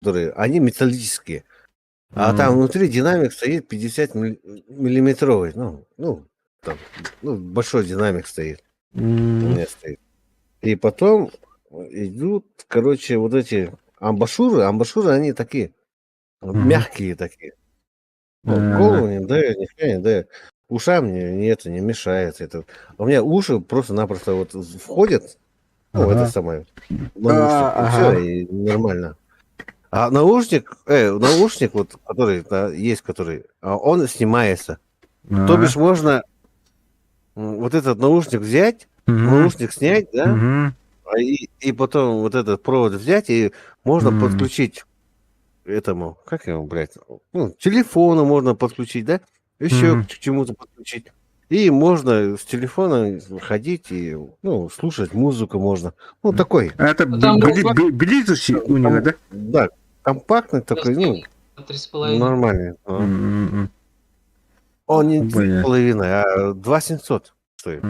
Которые, они металлические. А там внутри динамик стоит 50 миллиметровый, ну, там, ну, большой динамик стоит. У меня стоит. И потом идут, короче, вот эти амбушюры, амбушюры, они такие, мягкие такие. Ну, голову не дает, нихуя не дает. Ушам не, не это не мешает. Это. У меня уши просто-напросто вот входят, ну, это самое, наушник, и все, и нормально. А наушник, вот, который, да, есть, который, он снимается. То бишь можно вот этот наушник взять, наушник снять, да, и потом вот этот провод взять, и можно подключить этому, как его, блядь, ну, телефону можно подключить, да, еще к чему-то подключить. И можно с телефона ходить и, ну, слушать музыку можно. Ну, такой. А это близкий у него, да? Да, компактный такой, ну, нормальный. Он не 3,5, а 2 700 стоит.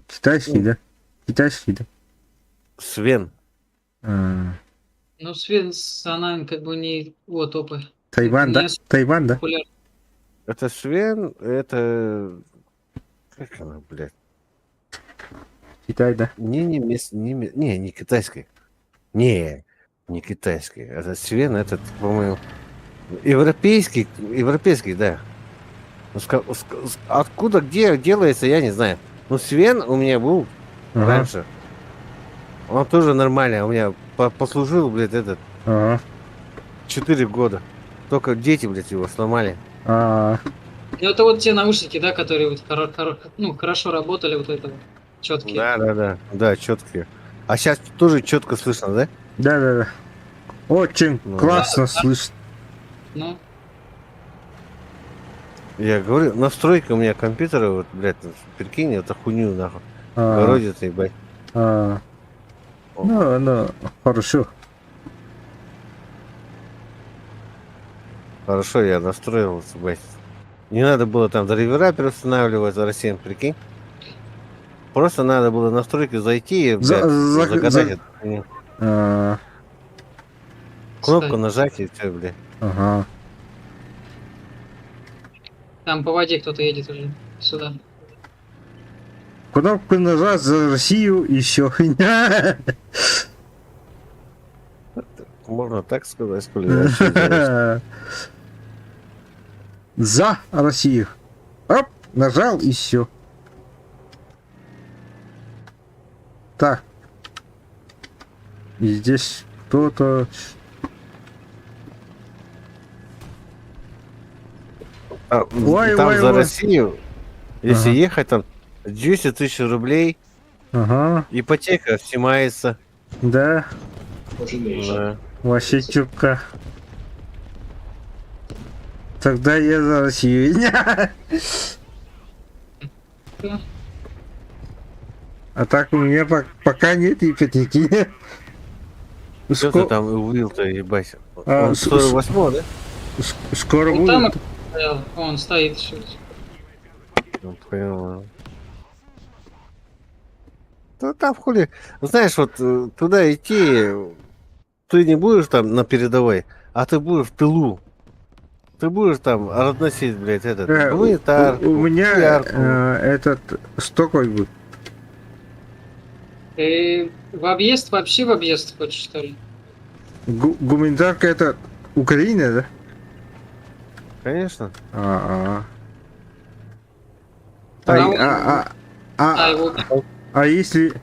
Китайский, да? Китайский, да? Свен. Ну, Свен, она как бы не вот топы. Тайвань, да? Тайвань, да? Это Свен, это... Как она, блядь? Китай, да? Не, не, не, не, не китайский. Не, не китайский. Это Свен, этот, по-моему, европейский, европейский, да. Откуда, где делается, я не знаю. Ну, Свен у меня был раньше. Он тоже нормальный. У меня послужил, блядь, этот 4 года. Только дети, блядь, его сломали. Ну, это вот те наушники, да, которые вот ну, хорошо работали, вот это вот, четкие. Да, да, четкие. А сейчас тоже четко слышно, да? Да. Очень классно слышно. Ну. Я говорю, настройка у меня компьютера, вот, блядь, прикинь, это хуйню нахуй. Городит, ебать. Ну, ну, хорошо. Хорошо, я настроился, блядь. Не надо было там драйвера переустанавливать за Россию, прикинь. Просто надо было настройки зайти и, блядь, загадать эту хуйню. Кнопку нажать и все, блядь. Ага. Там по воде кто-то едет уже сюда. Кнопку нажать за Россию и все. Можно так сказать, коли вообще делаешь. За Россию. Оп, нажал и все. Так. И здесь кто-то... Ой, там ой, за ой. Россию, если ехать, там 200 тысяч рублей, ипотека снимается. Да. Да. Вообще чутка. Тогда я за Россию. А так у меня пока нет ипотеки. Что ты там увидел-то, ебать? Он 48-го, да? Скоро Вот там будет. он стоит еще. Ну, понял. Да там хули. Знаешь, вот туда идти, ты не будешь там на передовой, а ты будешь в тылу. Ты будешь там разносить, блядь, этот гуманитарку, У меня хуярку. этот стокой будет. Ты в объезд вообще в объезд хочешь, что ли? Гуманитарка это Украина, да? Конечно. А-а. А, его А если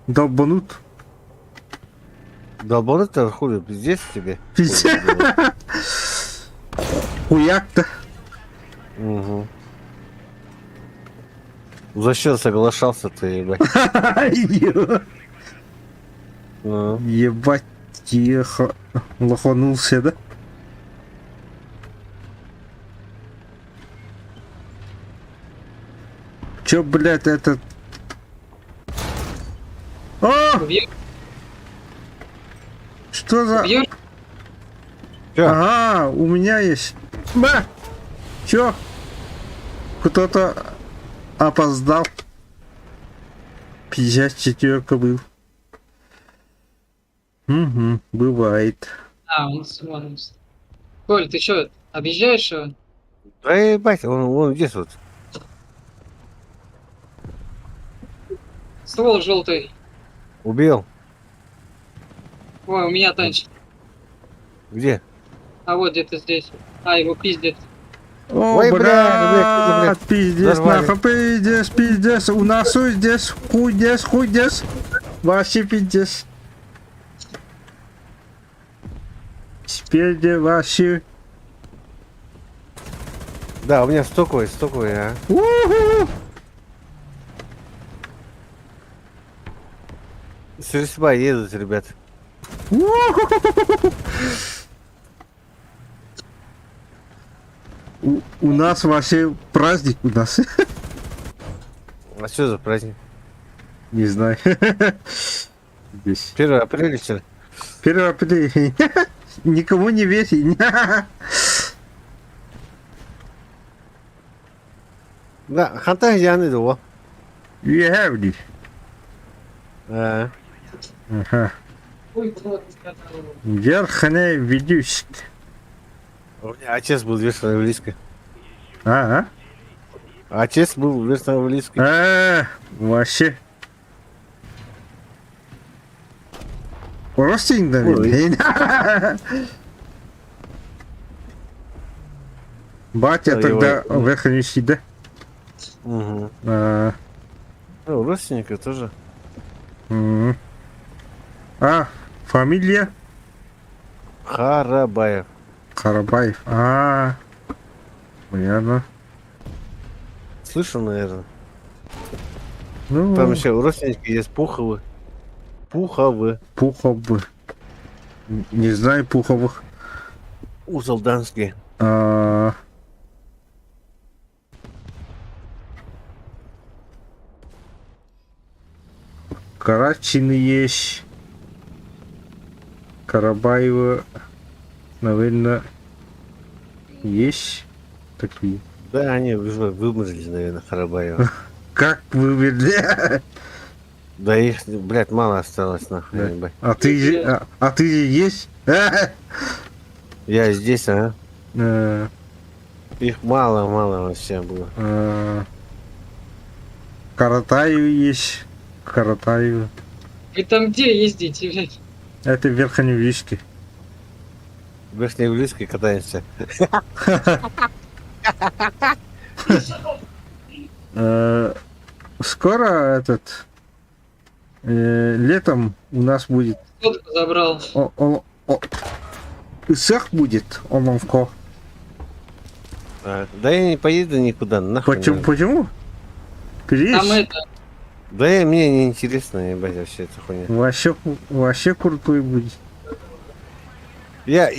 долбанут? Долбанут-то хули, пиздец тебе. Пиздец. Хуяк-то. Угу. За что соглашался ты, ебать? Ну. Ебать, тихо. Лоханулся, да? Чё, блядь, этот... О! Убьешь? Что за... Убьешь? Чё? Ага, у меня есть. Ба! Чё? Кто-то опоздал. 54 был. Угу, бывает. А, он вон он. Коль, ты чё, объезжаешь его? Да ебать, он здесь вот. Ствол желтый. Убил. Ой, у меня танчик. Где? А вот где-то здесь. А, его пиздит. О, Ой, бля, брат, бля, бля, пиздец, взорвали. нахуй, пиздец, пиздец, у нас здесь, хуй здесь, хуй здесь, вообще пиздец. Спереди вообще. Да, у меня стоковый, стоковый, а. Уху! С респа едут, ребят. Уху! У нас вообще праздник у нас. А что за праздник? Не знаю. Здесь. 1 апреля, что ли? 1 апреля. Никому не верь. Да, хантан яны дуо. You have it. А, Ага. Ой, вот, Верхняя ведущая. У меня отец был верхневилийский. Ага. Отец был верхневилийский. А, вообще. Родственник, наверное. Батя Да, тогда его- верхний, да? Угу. А, Ну, родственники тоже. м. А, фамилия? Харабаев. Карабаев. А, понятно. Слышал, наверное. Ну, Там еще родственники есть Пуховы. Пуховы. Пуховы. Не знаю Пуховых. Узалданские. А, Карачины есть. Карабаева, наверное, есть такие. Да, они уже вымерли, наверное, Харабаева. Как вывели? Да их, блядь, мало осталось, нахуй. Да. ебать. А ты, а ты есть? Я здесь, а? Э, Их мало-мало вообще было. Каратаева есть. Каратаева. Вы там где ездите, блядь? Это в Верхневилийске. В Верхневилийске катаемся. Скоро этот летом у нас будет Сотку забрал. Цех будет Олонко. А, да я не поеду никуда, нахуй. Почему? надо. Почему? Переезд? Там это, Да я, мне не интересно, ебать, вообще эта хуйня. Вообще, вообще крутой будет. Я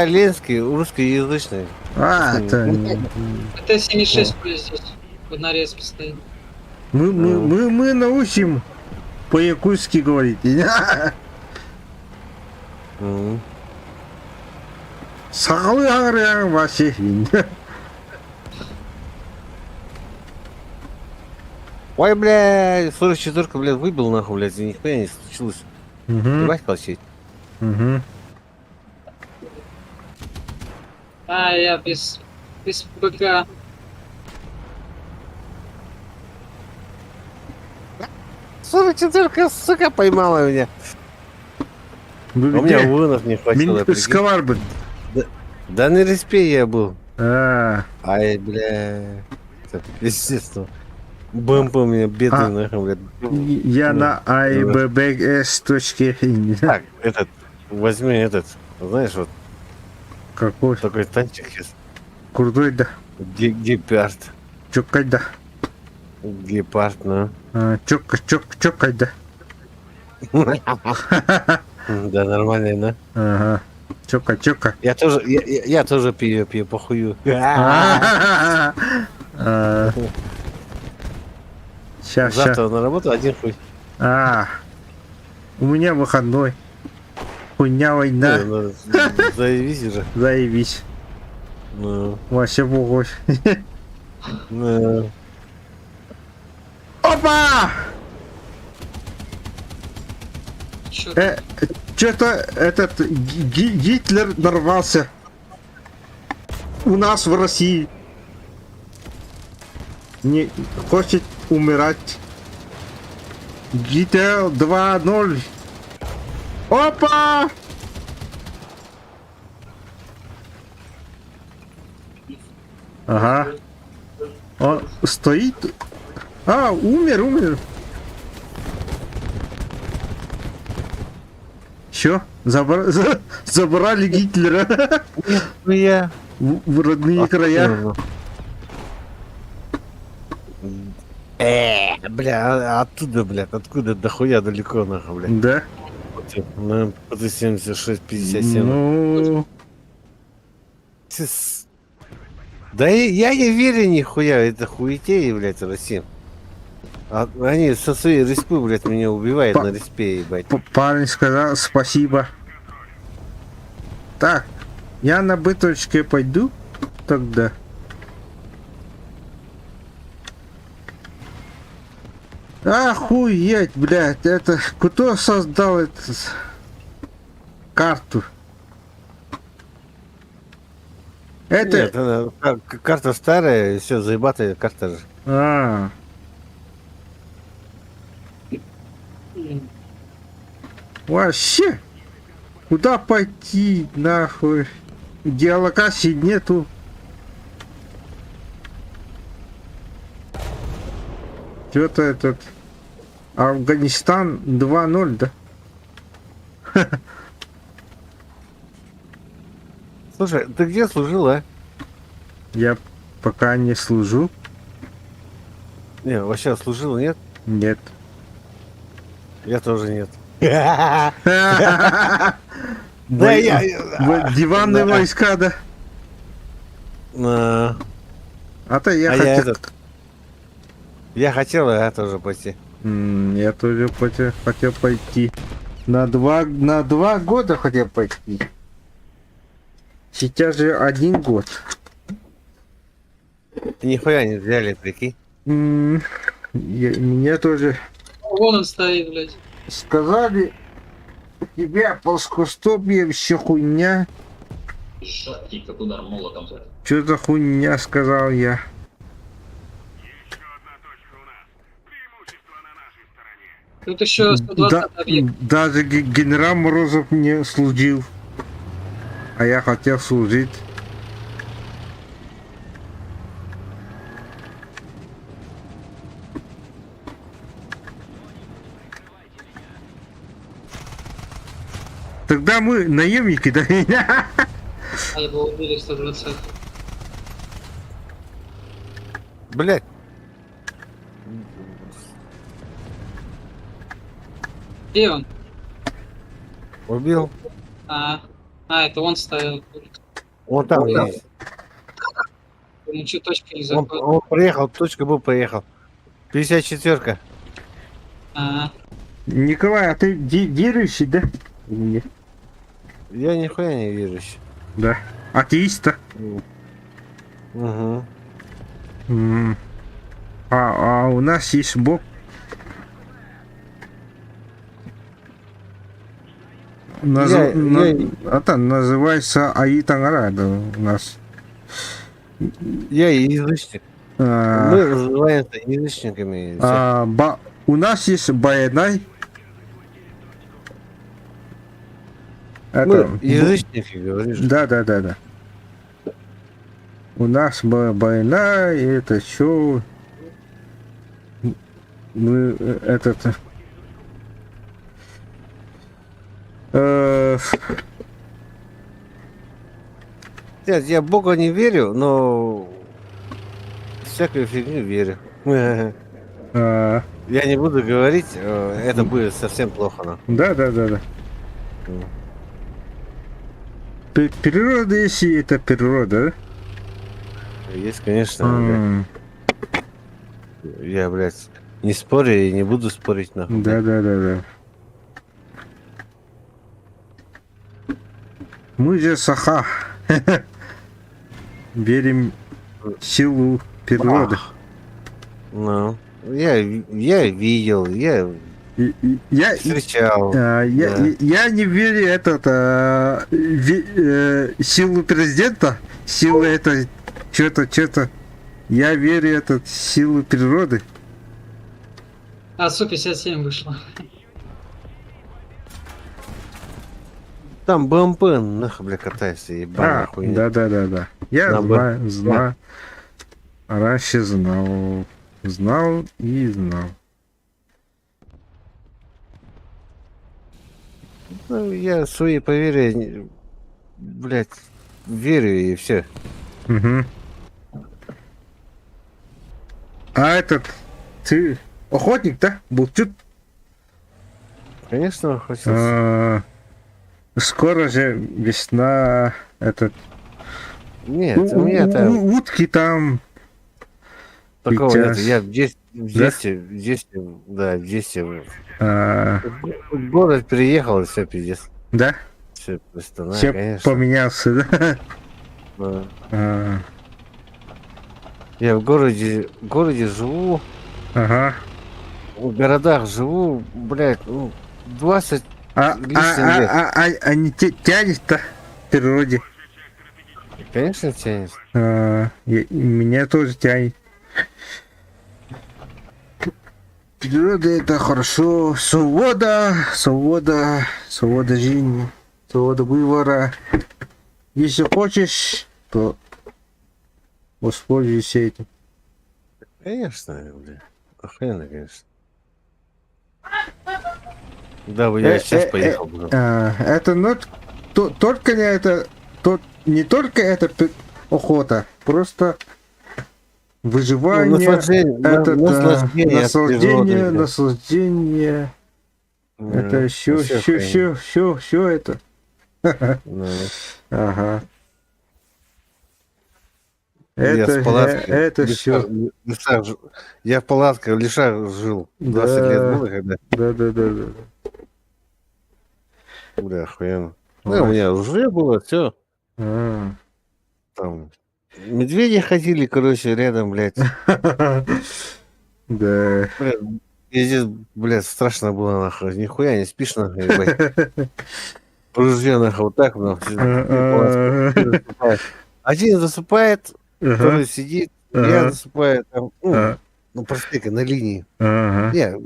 ленский, русскоязычный. А, это... это 76 пуля здесь. Вот на респе стоит. Мы научим по-якутски говорить. М. Сахалыы аҥарыаҥ вообще. Ой, бля, 44-ка, блядь, выбил нахуй, блядь, и нихуя не случилось. Мгм, Ебать, колчить. мгм. А, я без БК. 44-ка, сука, поймала меня. Вы А у меня где? вынов не хватило, Мин прикинь. Сковарбын. Да на респе я был. А, Ай, бля. Это пиздец, ну. БМП у меня бедный, А. нахуй, блядь. я на А, И, Б, Б, С точке. Так, этот, возьми этот, знаешь, вот Какой такой танчик есть. крутой, да. Гепард. Чокай, да. Гепард, ну. А, Чок, чок, чокай, да. Да, нормально, да? Ага. Чока, чока. Я тоже, я тоже пью, пью, похую. А, Ща, ща. Завтра на работу один хуй. А, у меня выходной. Хуйня война. Ну, заявись уже. Заебись. Ну, Вообще похуй. ну. Опа! Чё? Что-то этот Гитлер нарвался у нас в России. Не хочет умирать. GTA 2.0. Опа! Ага. Он стоит. А, умер, умер. Чё? Забрали Гитлера Я. в родные края. Бля, а оттуда, блядь, откуда дохуя далеко, нахуй, блядь. Да? На ПТ-76, 57. Ну, Да и я не верю нихуя, это хуете, блядь, Россия. А они со своей респы, блядь, меня убивают на респе, ебать. Парень сказал спасибо. Так, я на быточке пойду тогда. Охуеть, блядь, это кто создал эту карту? Это... Нет, она, карта старая, все, заебатая карта же. А, вообще? Куда пойти, нахуй? Геолокации нету. Что-то этот... Афганистан 2.0, да? Слушай, ты где служил, а? Я пока не служу. Не, вообще служил, нет? Нет. Я тоже нет. Да, я... Диванные Да. войска, да? А А то я А я хотел... этот... Я хотел, а тоже пойти. Я тоже хотел пойти. На 2 года хотел пойти. Сейчас же один год. Нихуя не взяли, прикинь. Меня тоже Вон он стоит, блядь. сказали, у тебя плоскостопие, все хуйня. Шаткий, как удар молотом. Что за хуйня, сказал я. Тут еще 120 Да, объект. даже генерал Морозов не служил. А я хотел служить. Тогда мы наемники, да? А, его убили в 120. Блять. Где он? Убил. А, это он стоял. Он там есть. Ему что, точка не Он, заходит? он приехал, точка был, приехал. 54-ка. А, Николай, а ты верующий, да? Или нет? Я нихуя не верующий. Да. Атеист, да? Угу. А у нас есть Бог. Это называется Айыы Таҥара, да, у нас. Я язычник. А, Мы называемся язычниками. И всё. а, у нас есть Байанай. Это, Мы язычники, говоришь. Да. У нас Байанай, это что? Мы этот... Нет, я Бога не верю, но всякую фигню верю. Я не буду говорить, это будет совсем плохо. Но. Да. Природа есть, и это природа, да? Есть, конечно. Я, блядь, не спорю и не буду спорить, нахуй. Да. Мы же саха. Верим в силу природы. Ну, я видел, я Я, Встречал. Я, Да. я не верю этот силу президента, силу это что-то, что-то. Я верю этот силу природы. А, Су-57 вышло. Там БМП, нахуй, бля, катайся, ебаная А, хуйня. да, да, да, да. Я На Б. знаю, знаю. Раньше знал. Знал и знал. Ну, я свои поверья, блядь, верю и все. Мгм. А этот, ты охотник, да? Был чуть. Конечно, хочется. А, скоро же весна, этот, Нет, у меня там утки там. такого нет. сейчас. Я в детстве, да, в детстве А, в город переехал, и все, пиздец. Да? Все, просто, да, Все конечно. поменялся, да? Да. А, Я в городе живу, ага. в городах живу, блядь, ну, 20 лишним лет. А не тянет-то в природе? Конечно, тянет. А, меня тоже тянет. Природа — это хорошо. Свобода, свобода, свобода жизни, свобода выбора. Если хочешь, то воспользуйся этим. Конечно, бля. Охуенно, конечно. Да, бы я сейчас поехал бы. А, это, ну, только не это, то, не только это охота, просто выживание, Ну, наслаждение, этот, наслаждение от наслаждение, природы, бля. наслаждение, это все, вообще все, охуенно. все, все, все это. Да. Ага. Я Это, с палаткой это в все. лесах, я в палатках в лесах жил. 20 Да. лет было, когда. Да. Бля, охуенно. Ну, у меня уже было все. А. Там медведи ходили, короче, рядом, блядь. Да. Бля, пиздец, блядь, страшно было, нахуй. Нихуя не спишь, нахуй, ебать. Ружье, нахуй, вот так, нахуй. А, Один засыпает, Ага. второй сидит, я засыпаю, там, ну, ну, просто на линии. Я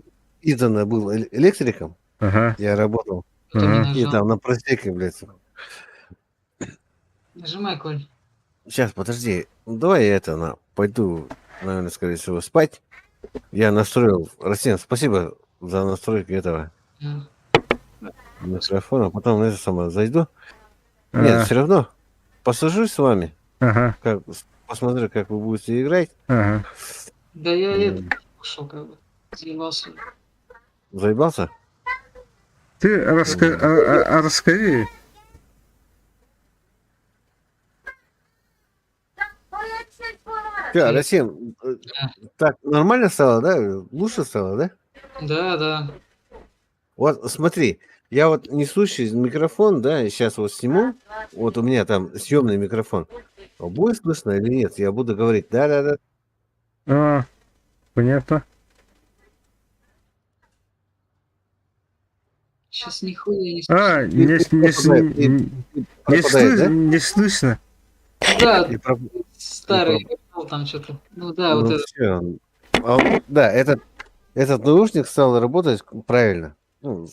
издавна был электриком, я работал. Кто не И нажал? там на просеке, блядь. Нажимай, Коль. Сейчас, подожди. Ну, давай я это, пойду, наверное, скорее всего, спать. Я настроил. Расим, спасибо за настройку этого микрофона. Потом на это самое зайду. Нет, все равно посажусь с вами, как, посмотрю, как вы будете играть. Да я это ушел как бы. Заебался. Заебался? Ты расскажи. Всё, Расим, так нормально стало, да? Лучше стало, да? Да. Вот смотри, я вот несущий микрофон, да, сейчас вот сниму, вот у меня там съемный микрофон. Будет слышно или нет? Я буду говорить, да-да-да. А, понятно. Сейчас нихуя не слышно. А, не, не, пропадает, не, и пропадает, да? не слышно. Да, И старый там что-то. Ну да, ну, вот это. всё. А, да, этот наушник стал работать правильно. Ну,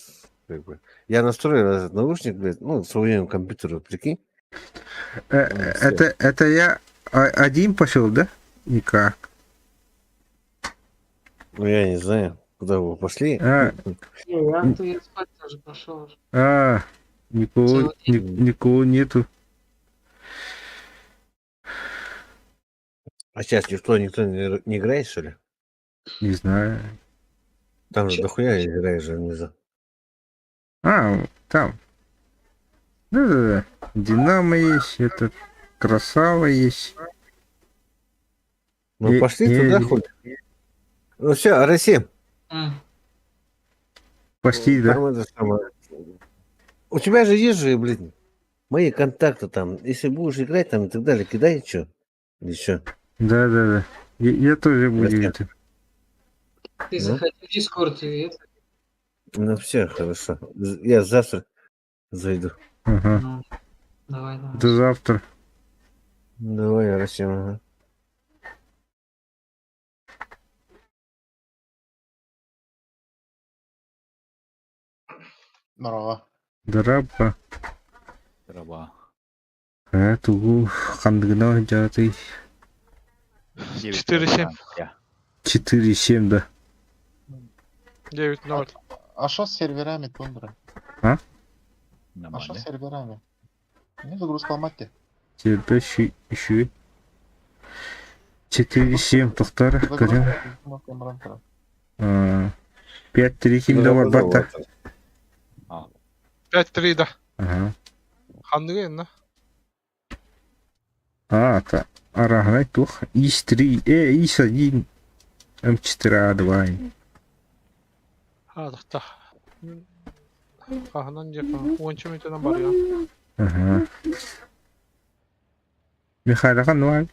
как бы. Я настроил этот наушник, блядь, ну, своему компьютеру, прикинь. Ну, всё. Это я один пошел, да? Никак. Ну, я не знаю, куда вы пошли. А, Не, я спать тоже пошел уже. а, никого, Целый никого нету. А сейчас никто не играет, что ли? Не знаю. Там же Чё? дохуя играешь же внизу. А, там. Да-да-да. Динамо есть, этот Красава есть. Ну, пошли туда хоть. Ну все, Расим. А, Пошли, да? Там это самое. У тебя же есть же, блин, мои контакты там. Если будешь играть там и так далее, кидай что. Еще. Да-да-да. Я тоже буду Расим. это. Ты Ну. заходи в Дискорд и это. Ну все, хорошо. Я завтра зайду. Ага. Ну, давай, давай. До завтра. Давай, Расим. Ага. Здорово. Дороба. Дороба. Э, тугу ханныгына дьаатый. 4,7. 4,7, да. 9-0. А что с серверами, Тундра? А? А что с серверами? Мне загрузка алматте. Тебе еще. 4,7 тохтар. Көрө. 5-3 ким да бар барта. 5-3 да. Ага. Ханныгы инна. А, та. Арахнай тух. ИС-3, э, ИС-1, М4А2. А, тохта. Хаһынан диэххэ уонча мүнүүтэнэн барыа. Ага. Михайлахан ну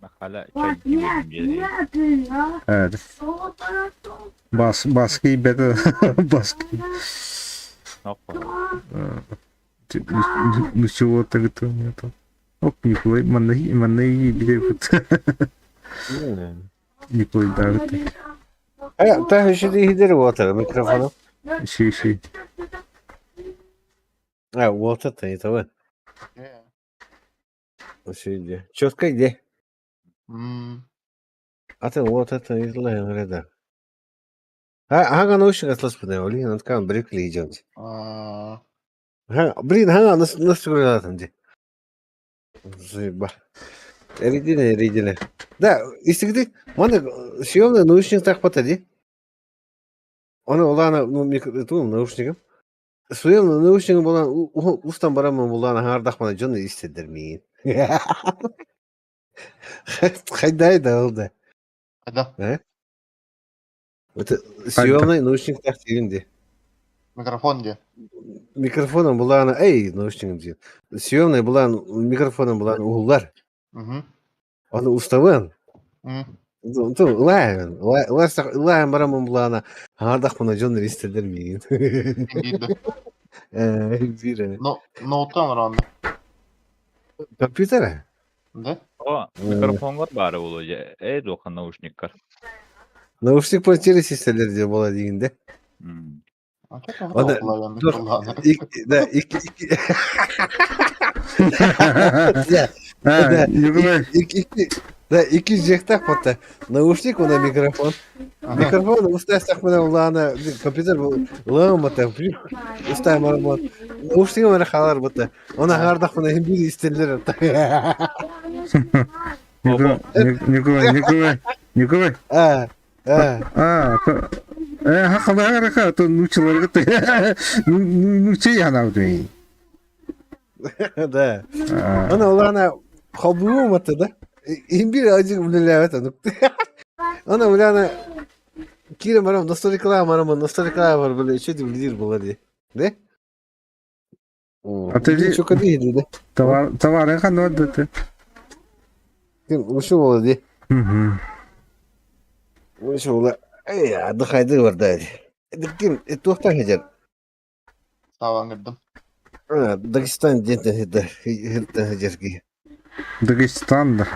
Махала чай дьиэ э, бас баски бета баски. Ну чего так это у меня там. Оп, Николай, манны, манны, где вот. Николай, да, вот. Э, та еще иһидер уотар микрофону. Еще, еще. А, вот это не того. Вообще Четко где? А ты вот это не знаю, да. А, ага, наушник атлас блин, он там брюкли идет. Блин, ага, нас нас там где. Заеба. Эридине, эридине. Да, истигди, маны съемный наушник так потади. Оны улана, ну, микро, наушником. Съемный наушник булан устан барамын булан хардах мана жон истедер миин. Хайдай да ол да. Хайда. Э? Это съемный наушник так дегенде. Микрофон где? Микрофоном булана, эй, наушник диэн. Съемный булан микрофоном булан уһуллар. Угу. Оны уставын. Ылаан, ылаан барамын булана хардах мана жон истедер миин. Э, бир. Но, ноуттан ранды. Компьютер? Да? О, микрофонгор бары болу же. Э, дохан наушниккар. Наушник пончери истелер диye бола дегенде. Аны да, икки да, икки да, икки жектак бота. Наушник она микрофон. Микрофон устастах мына улана компьютер улан бота. Устай мармот. Наушник мына халар бота. Она хардах мына бир истелер. Николай, Николай, Николай, Николай. А, а. А, э, хахалар то нучилар ну ну чей анауды. Да. Она улана хобуу мата да. Имбир ажык билелебет аны. Она улана кире марам настройкалаа марам настройкалаа бар биле чеди билдир була ди. Да? А ты чока ди да. Товар товары ханод да ты. Ушу була ди. Угу. Ушу була. Эй, адыхайды бар да. Ким туохтан хежер. Таваңырдым. Дагестан дентен хежерги. Дагестан да.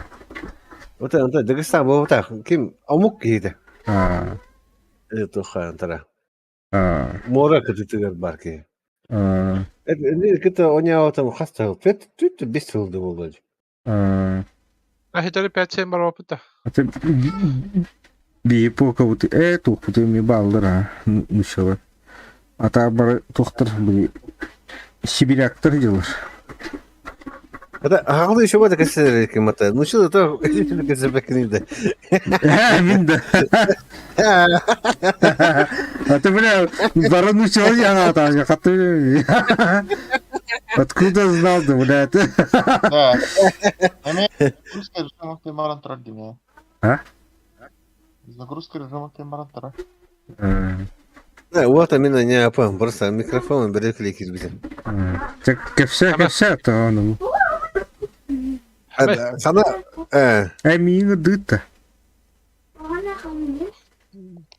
Ота анта Дагестан болта ким омук киһитэ. А. Туха антара. А. Мора кытытыгар бар ки. А. Это у него там хаста түт түт бес жыл болду. А. А хитери 5-7 бар опыта. А ты би пока вот э тух ми балдыр нучала. А та бар тухтар би сибиряктар делар. Это ағылы еще бата кесер ким ата. Ну что то кесер бекинде. Э, мин да. А ты, бля, барон нучала я там, я хаты. Откуда знал ты, бля, ты? Да. Загрузка режима кемаран трагиме. А? Загрузка режима кемаран траг. Да, вот именно не апам, просто микрофон бери кирбитен. Так кепсе кепсе то ну. Сана э Э мин дыта.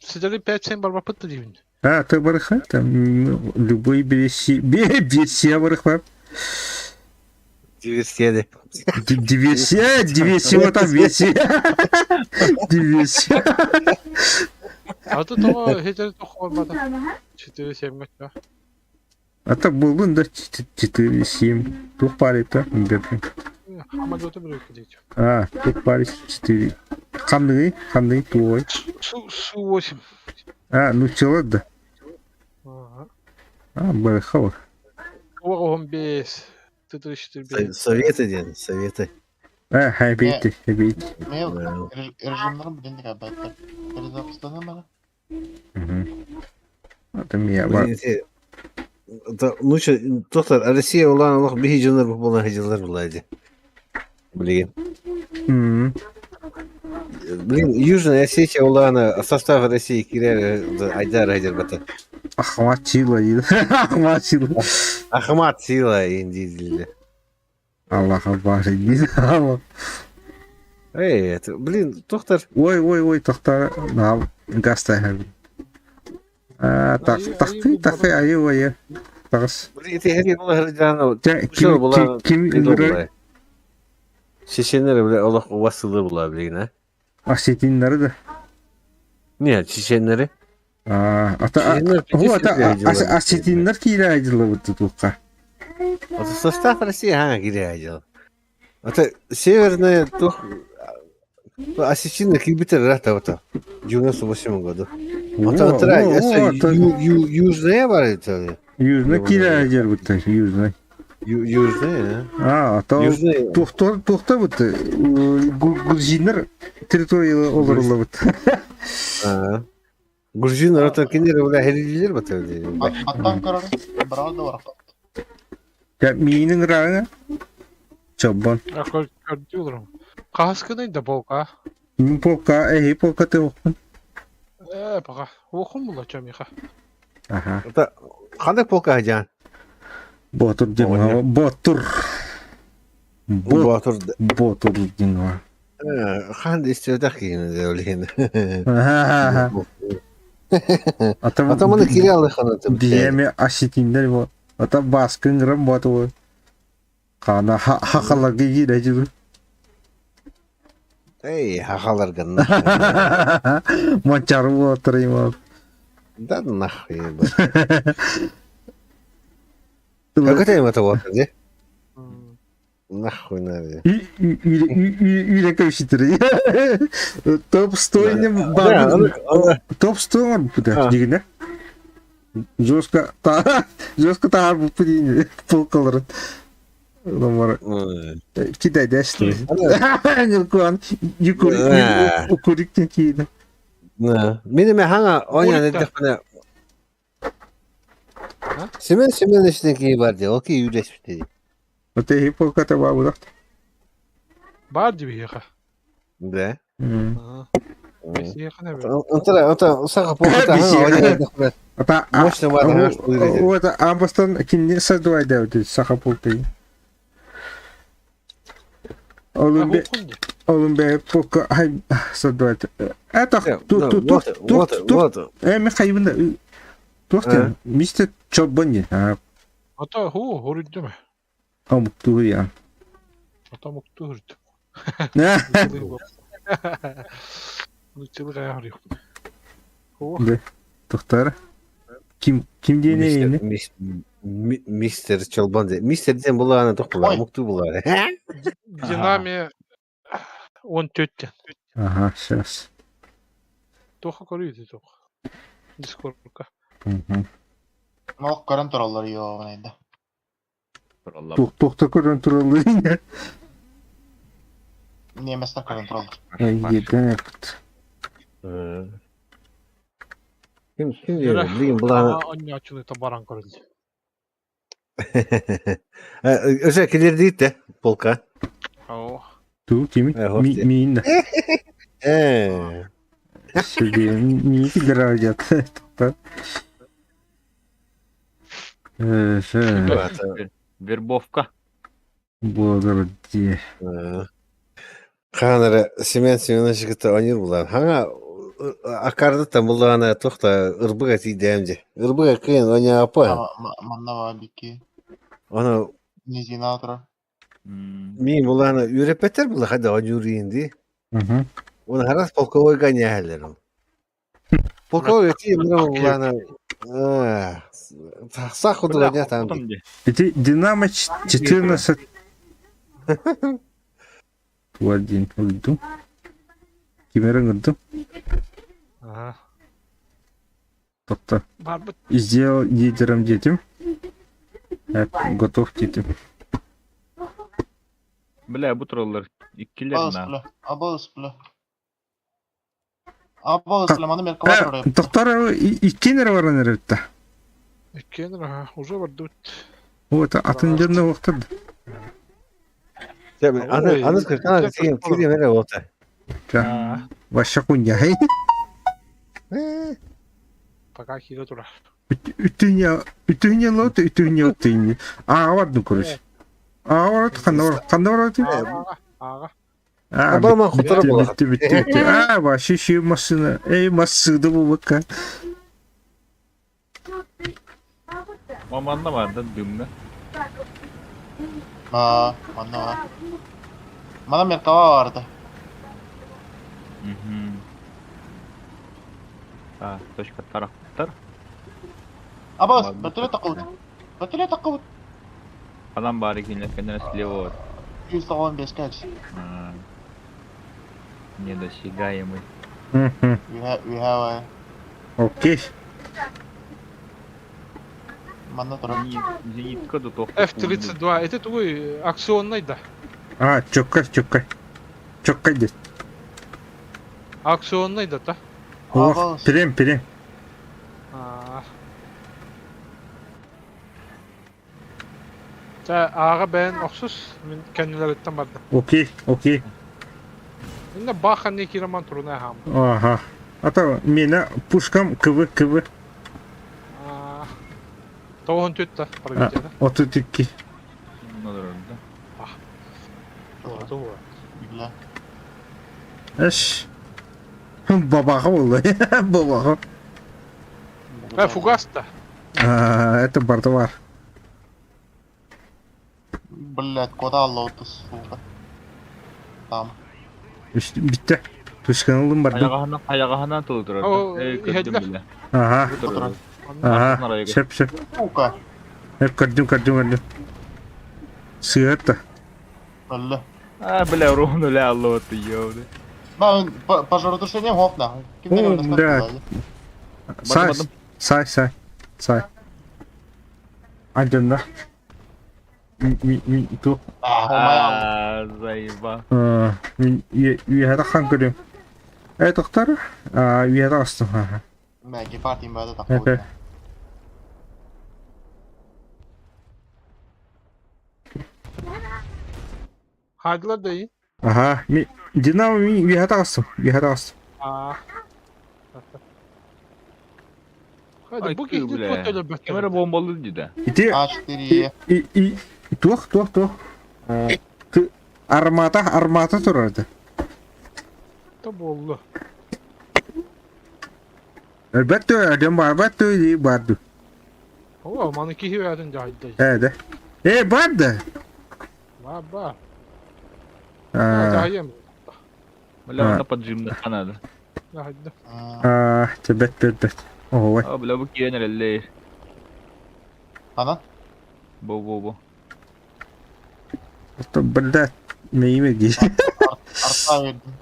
Сидели 5-7 бар опыта деймин. А, ты барыха, там любой версия барыха. Диверсия. Диверсия, диверсия, вот там версия. Диверсия. А то того хетер тохор бата. 4-7 гача. А так буоллун да 4-7. Туох паарыта? Хамадоты бір өткізейді. А, туох паары 4. Ханныгый? Ханныгый туой? Су 8. А, ну чела да. Ага. А, барыхава. 15. Т-34. Советы ден, советы. А, хайбейте, хайбейте. Мен режимнерин билин деген байтар. Перезапустана мана. Это меня бар. Ну что, доктор, Россия улан Аллах биһи дьоннор буолан хадьылар була Блин. Блин, Южная Осетия улана состав России кирер Айдар Айдар бата. Ахмат сила. Ахмат сила. Ахмат сила индизили. Аллах Акбар. Аллах. Эй, это, блин, доктор. Ой, ой, ой, тоқтар, на гаста. А, так, так, так, айы, ой, тағыс. Блин, это хери була хридано. Ким ким Чеченler bile Allah vasılı була блин, а? Осетиннары да. Нет, чеченнери. А, ата, ата, осетиннер кире айдылы бутты туққа. Это состав России, а, кире айдылы. Это северная тух осетины кибитер рата вот в 98 году. Вот это южная бар это. Южная кире айдылы бутты, южная. Южная, а? А, то тухтор тухта бутты. Грузиннар территория олар бутты. Грузиннар это кинер бля херилер бутты. Аттан көрөр, брал да бар. Я минин раңа. Чобон. Көрдү Каскыны да полка. Полка, эй, полка ты оқпын. Э, пока. Оқым була чамиха. Ага. Это қандай полка жан? Ботур дем, Ботур. Ботур. Ботур дем. Қандай истердақ кейін ойлайын. Ата мұны кире алыханы. Диеме осетиндер бо. Ата баскын грам боту. Қана хақалар кире жүр. Эй, хахалар гына. Мочар отырайм. Да нахуй. Как это им это вот, где? Нахуй надо. Үйрәкәү Топ 100 не бар. Топ 100 бар бу дигәндә. Жестко та жестко та бу дигән полкалар. Номер. Кидай дәшті. Нұркуан, укуриктен кейін. Мені ме хаңа оня дехне. Семен Семеновичтен кейін бар де, ол ки үйлесіп dedi. Оте хипоката бар бұдақ. Бар деп еға. Да. Антара, ата сақа полката хаңа оня дехне. Ата Мощно бар. Ота амбастан кинне садуай дәуді сақа полкай. Олун бе полка хай садуай. Это ту ту ту ту ту. Э мен хайбында. Туохтен мистер Чобони. Ата ху хорүддөмө. Амуктуу я. Ата муктуу хүрдү. Ну чылга яры. Да. Тохтар. Ким ким диэне? Мистер Чолбан. Мистер ден була ана тохтула, амуктуу була. Динами 14-тен. Ага, сейчас. Тоха көрүйді тоқ. Дискордка. Мох көрөн тураллар йоҕунайда. Тохта көрөн тураллар. Неместер көрөн тураллар. Ай, еден апыт. Ким ким блин була. Анне ачылы баран көрүлдү. Өсө келер дейт полка. Оо. Ту кими? Мин да. Э. Сюда не кидерат. Вербовка. Благодарю. Ханара Семен Семенович кытта онир булар. Хаңа Акардыттан буллаҕына туох да ырбыга тиийдэм дии. Ырбыга кыайан оонньооппун. Манна баар бикки. Ону Низина турар. мин буллаҕына үөрэппэттэр буолла хайдах оонньуур дии. Уонна харас полковойга анньааһаллар ол. Полковой тиийэн буллаҕына сах курдук анньаатаҕым дии. Ити Динамо 14 Туа диэн уйдум. Ким эрэ ыҥырдым. Ага. Тобто Барбыт. сделал лидером детям. Готов детям. Бля, бу тураллар. Иккилер Абалыс на. бля. Абалыс бля. Абалыс бля, маны Меркабар оройо. Доктор иккиэн эрэ баран эрэ Иккиэн ага, уже бардыбыт. Вот атын дьонно уохтар. Аны аны кыркана тиийэн кириэм эрэ буолта. Вообще хуйня. Пока киирэ турар. Үтүньэ үтүньэ лот үтүньэ үтүньэ. Аа бардым короче. Аа барат ханна бар ханна барат. Ага, ага. Аа Абама хотор буолар. бүттү бүттү бүттү. Аа вообще ши машина. Эй машина бу бакка. Манна бар да дымна. Аа, манна бар. Мана Меркаба барды. А, точка тарахтар. Абалыс, бөтүлэ такыбыт. Бөтүлэ такыбыт. Адам бары кинилер кэннэ слева. 195 кэч. Недосягаемый. We have a... Окей. Манна турар. Зенитка до тохту. F-32, это твой акционный, да? А, чөккай, чөккай. Чөккай дед. Акционный да, та? Ох, перем, перем. Та ага бен охсус мен кәннелереттен барды. Окей, окей. Инде бахан не кираман туруна хам. Ага. А то меня пушкам КВ КВ. Тоғын түтті, пробитие, 32. Да. Бля. Эш. Бабаха болды. Бабаха. Э, фугас-то. А, это бардавар. Блять, куда лоты, сука? Там. Битте. Тушканалым барды. Аяғынан аяғынан толтырар. О, Эй, көрдүм биле. Ага. Ага. Шеп, шеп. Сука. Э, көрдүм, көрдүм, көрдүм. Сыгырта. Бля. А, бля, ровно ля лоты, ёбны. Ба, пожаротушение гоп нахуй. О, бля. Сай, сай, сай. Сай. Анденна. Ми, ту. А, заеба. Мин үйәдә хан көрөм. Э, доктор, а, үйәдә астым. Ага. Мә, гепард имбәдә такой. Хайдылар да iyi. Ага, ми Динамо ми үйәдә астым. Үйәдә астым. А. Hadi bu gidip otele Kamera bombalı dedi. Ити А4 и и туох туох туох. Армата армата турарды. Да болду. Әлбәттә, адым бар, бәттә, ди барды. О, маны кихи вердin жайды. Э, да. Э, барды. Ба, ба. А, Жайым. Бля, она поджимна надо. Жайды. а, бет бет бет. Ой. А, бля, бу киенер элле. Ана? Бу бу бу. Это, блядь, мейме ди. Арта вердим.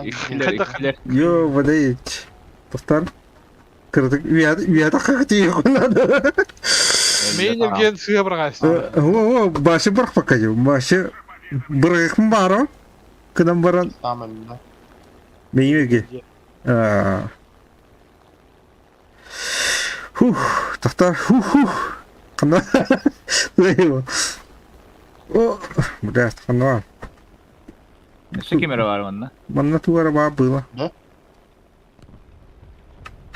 Иккилер, иккилер. Йо, блядь. Достар. Кырдык үйәді үйәді қақты надо. Мен ген сыға бір О, о, башы бір пока башы бір бары. Кынан баран меймеге. Хух, тоқтар, хух, хух. Қана. О, блядь, қана. Что камера бар манна? Манна туара ба было. Да?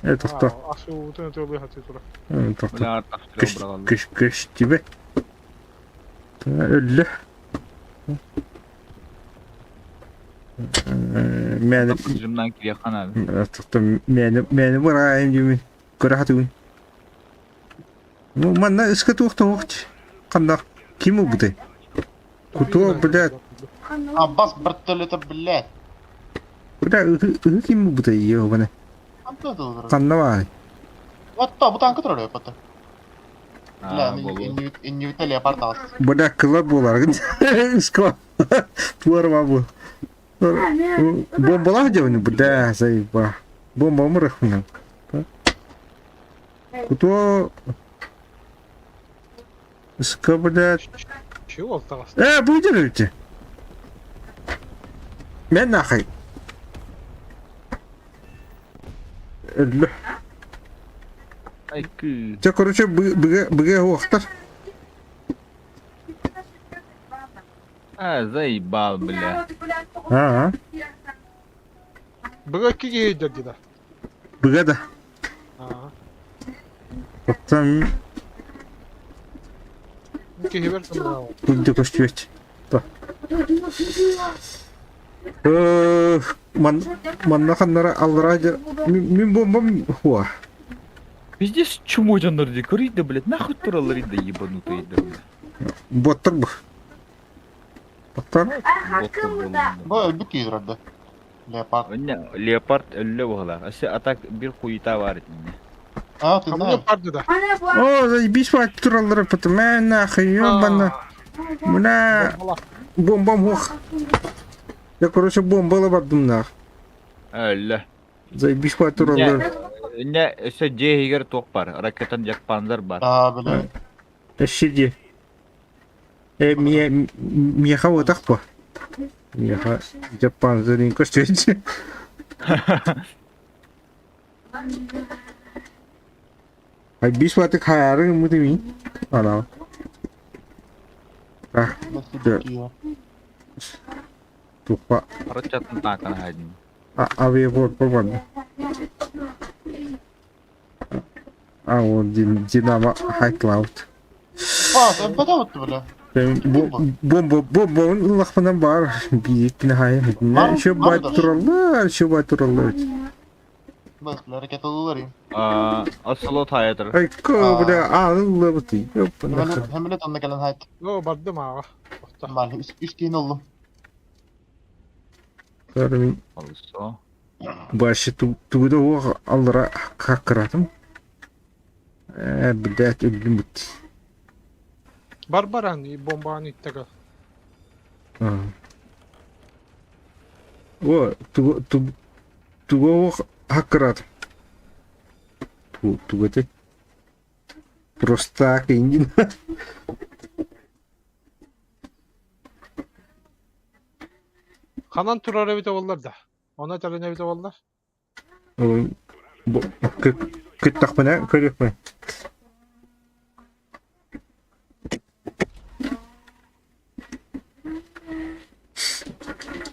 Э, тоқта. Асу утын өтө хаты тура. Тоқта. Бля, артак Күш, күш, күш, тебе. Өллі. Мээнэ Режимнан кириэххэ наада. мээнэ мээнэ быраайым дьүмүн көрө хатыгын. Ну, манна ыска туох туох ханна ким ылбытай? Кутуо, блядь. Аббас вертолета, блядь. Бля, ыһы ким ылбытай, ёбана. Ханна баарый? Отто, бу танка турар өпөтө. Бля, иннибитэ леопард аас. Бля, кыла буоларгын. Ыска. Туарма бу. Бомбалаах дьону, бля, заеба. Бомба мырахмын. Кутуо Ыска, блядь. Чего таҕыста? Э, будете? Мен нахай. Өллө. Айкы. Чэ, короче, быга быга уохтар. А, заебал, бля. Аа. Быга киги дьэрдилэр. Быга да. Оттон Киһибэр санаал. Күндү көстүөт. Ман манна ханнара аллара мин бомбам хуа. Пиздец, чмо дьоннор дии, көрүй да, блядь, нахуй тураллар да ебанутые да, блядь. Боттар бу. Боттар. Бу өлбүт киирэрдэ. Леопард. Леопард өллө буолар. Өссө атак бир хуйта бар итиннэ. А, ты знаешь. Леопарды да. О, заебись мать тураллар потом нахуй, ёбана. Мына бомбам ох. Я, короче, бомба бардым нах. Өллө. Заебись мать тураллар. Не, өссө дьиэ иһигэр туох бар? Ракетан Якпанзар бар. А, бля. Эшиди. Э, мие, миэхэ уотах по. Миэхэ Japanзарын көстүөчү. Ай бис ваты хаяры мутими. Ана. А, тупа. Ракетан таакан хайдын. А, авиабор побан. А, вот Динамо High Cloud. А, это бля. Бомба, бомба, лахпанан бар, бииккин хай. Еще бай тураллар, еще бай тураллар. Ракеталылар. Оселот хайатыр. Ай, ко, бля, а, лыбыты. Хэмилет онна кэлэн хайт. Оо, бардым ааҕа. Мал, үс киин оллум. Олусо. Башы тугуда уох аллара хаккаратым. Э, блядь, өлдүм бут. Барбаран бомбаны иттеге. О, тугу тугу уох хаккаратым. Тугу Просто так и не Ханан турар эбите боллар да. Она тэрин эбите боллар. Кыттахпына көрүөхпүн.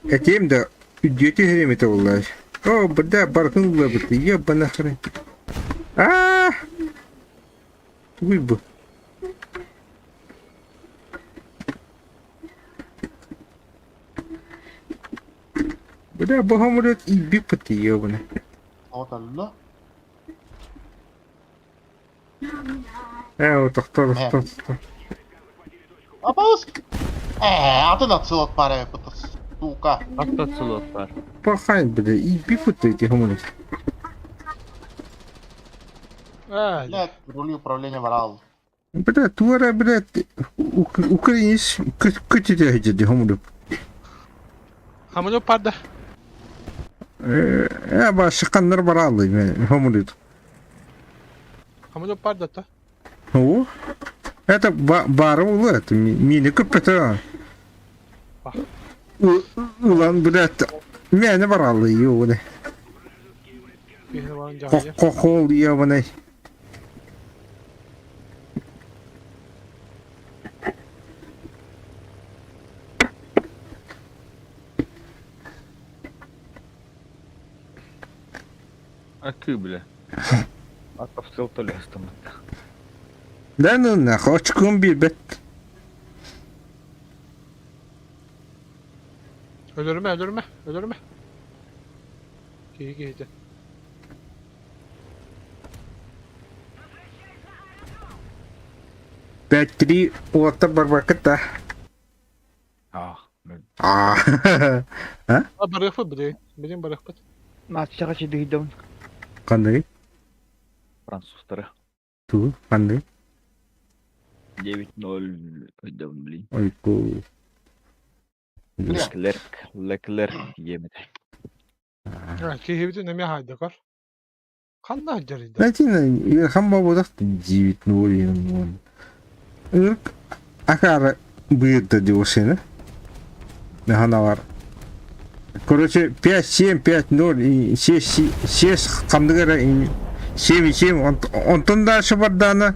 Этиэм да үдүө түһэриэм этэ буоллаа. Оо, бырда барытын ыллабыт. Ебана хрен. Аа! Тугуй бу. Бля, богомолет илбиппит ебана. Вот алла. Ээ, тохтор, тохтор, тохтор. Абас! Ээ, атын отсылот пара это сука. Как отсылот пар? Пахай, бля, илбиппит эти гомолет. Ээ, Блядь, рули управления варал. Бля, туара, блядь, украинец, көтүтэ дии гомолет. Хамылы парда. Э, башыканнар баралы, гомолет. Хамылы парда та. О, это бары улы, это мини көппөтө. Улан, блядь, мени баралы, ёбаный. Кохол, ёбаный. А ты, бля. А то то лестом. Да ну нахуй, очком бит. Өлөрүмэ, өлөрүмэ, өлөрүмэ. Киһи киһитэ. 5-3 уоттар барбаккыт да. Ах. Аа. А барыахпыт билигин. Билигин барыахпыт. Нацияҕа чидыйдым. Ханныгый? Французтары. Туу, ханныгый? 9-0 өйдөбүн блин. Ойку. Леклерк, Леклерк диэмит. Киһибитин эмиэ хаайдакар. Ханна сылдьарый? Знаете, ыарахан буолбатах 9-0 Ырк акаары быырда диошины. Наһаналар. Короче, 5-7, 5-0, и 6 ханнык эрэ 7-7, онтон дальше бардаана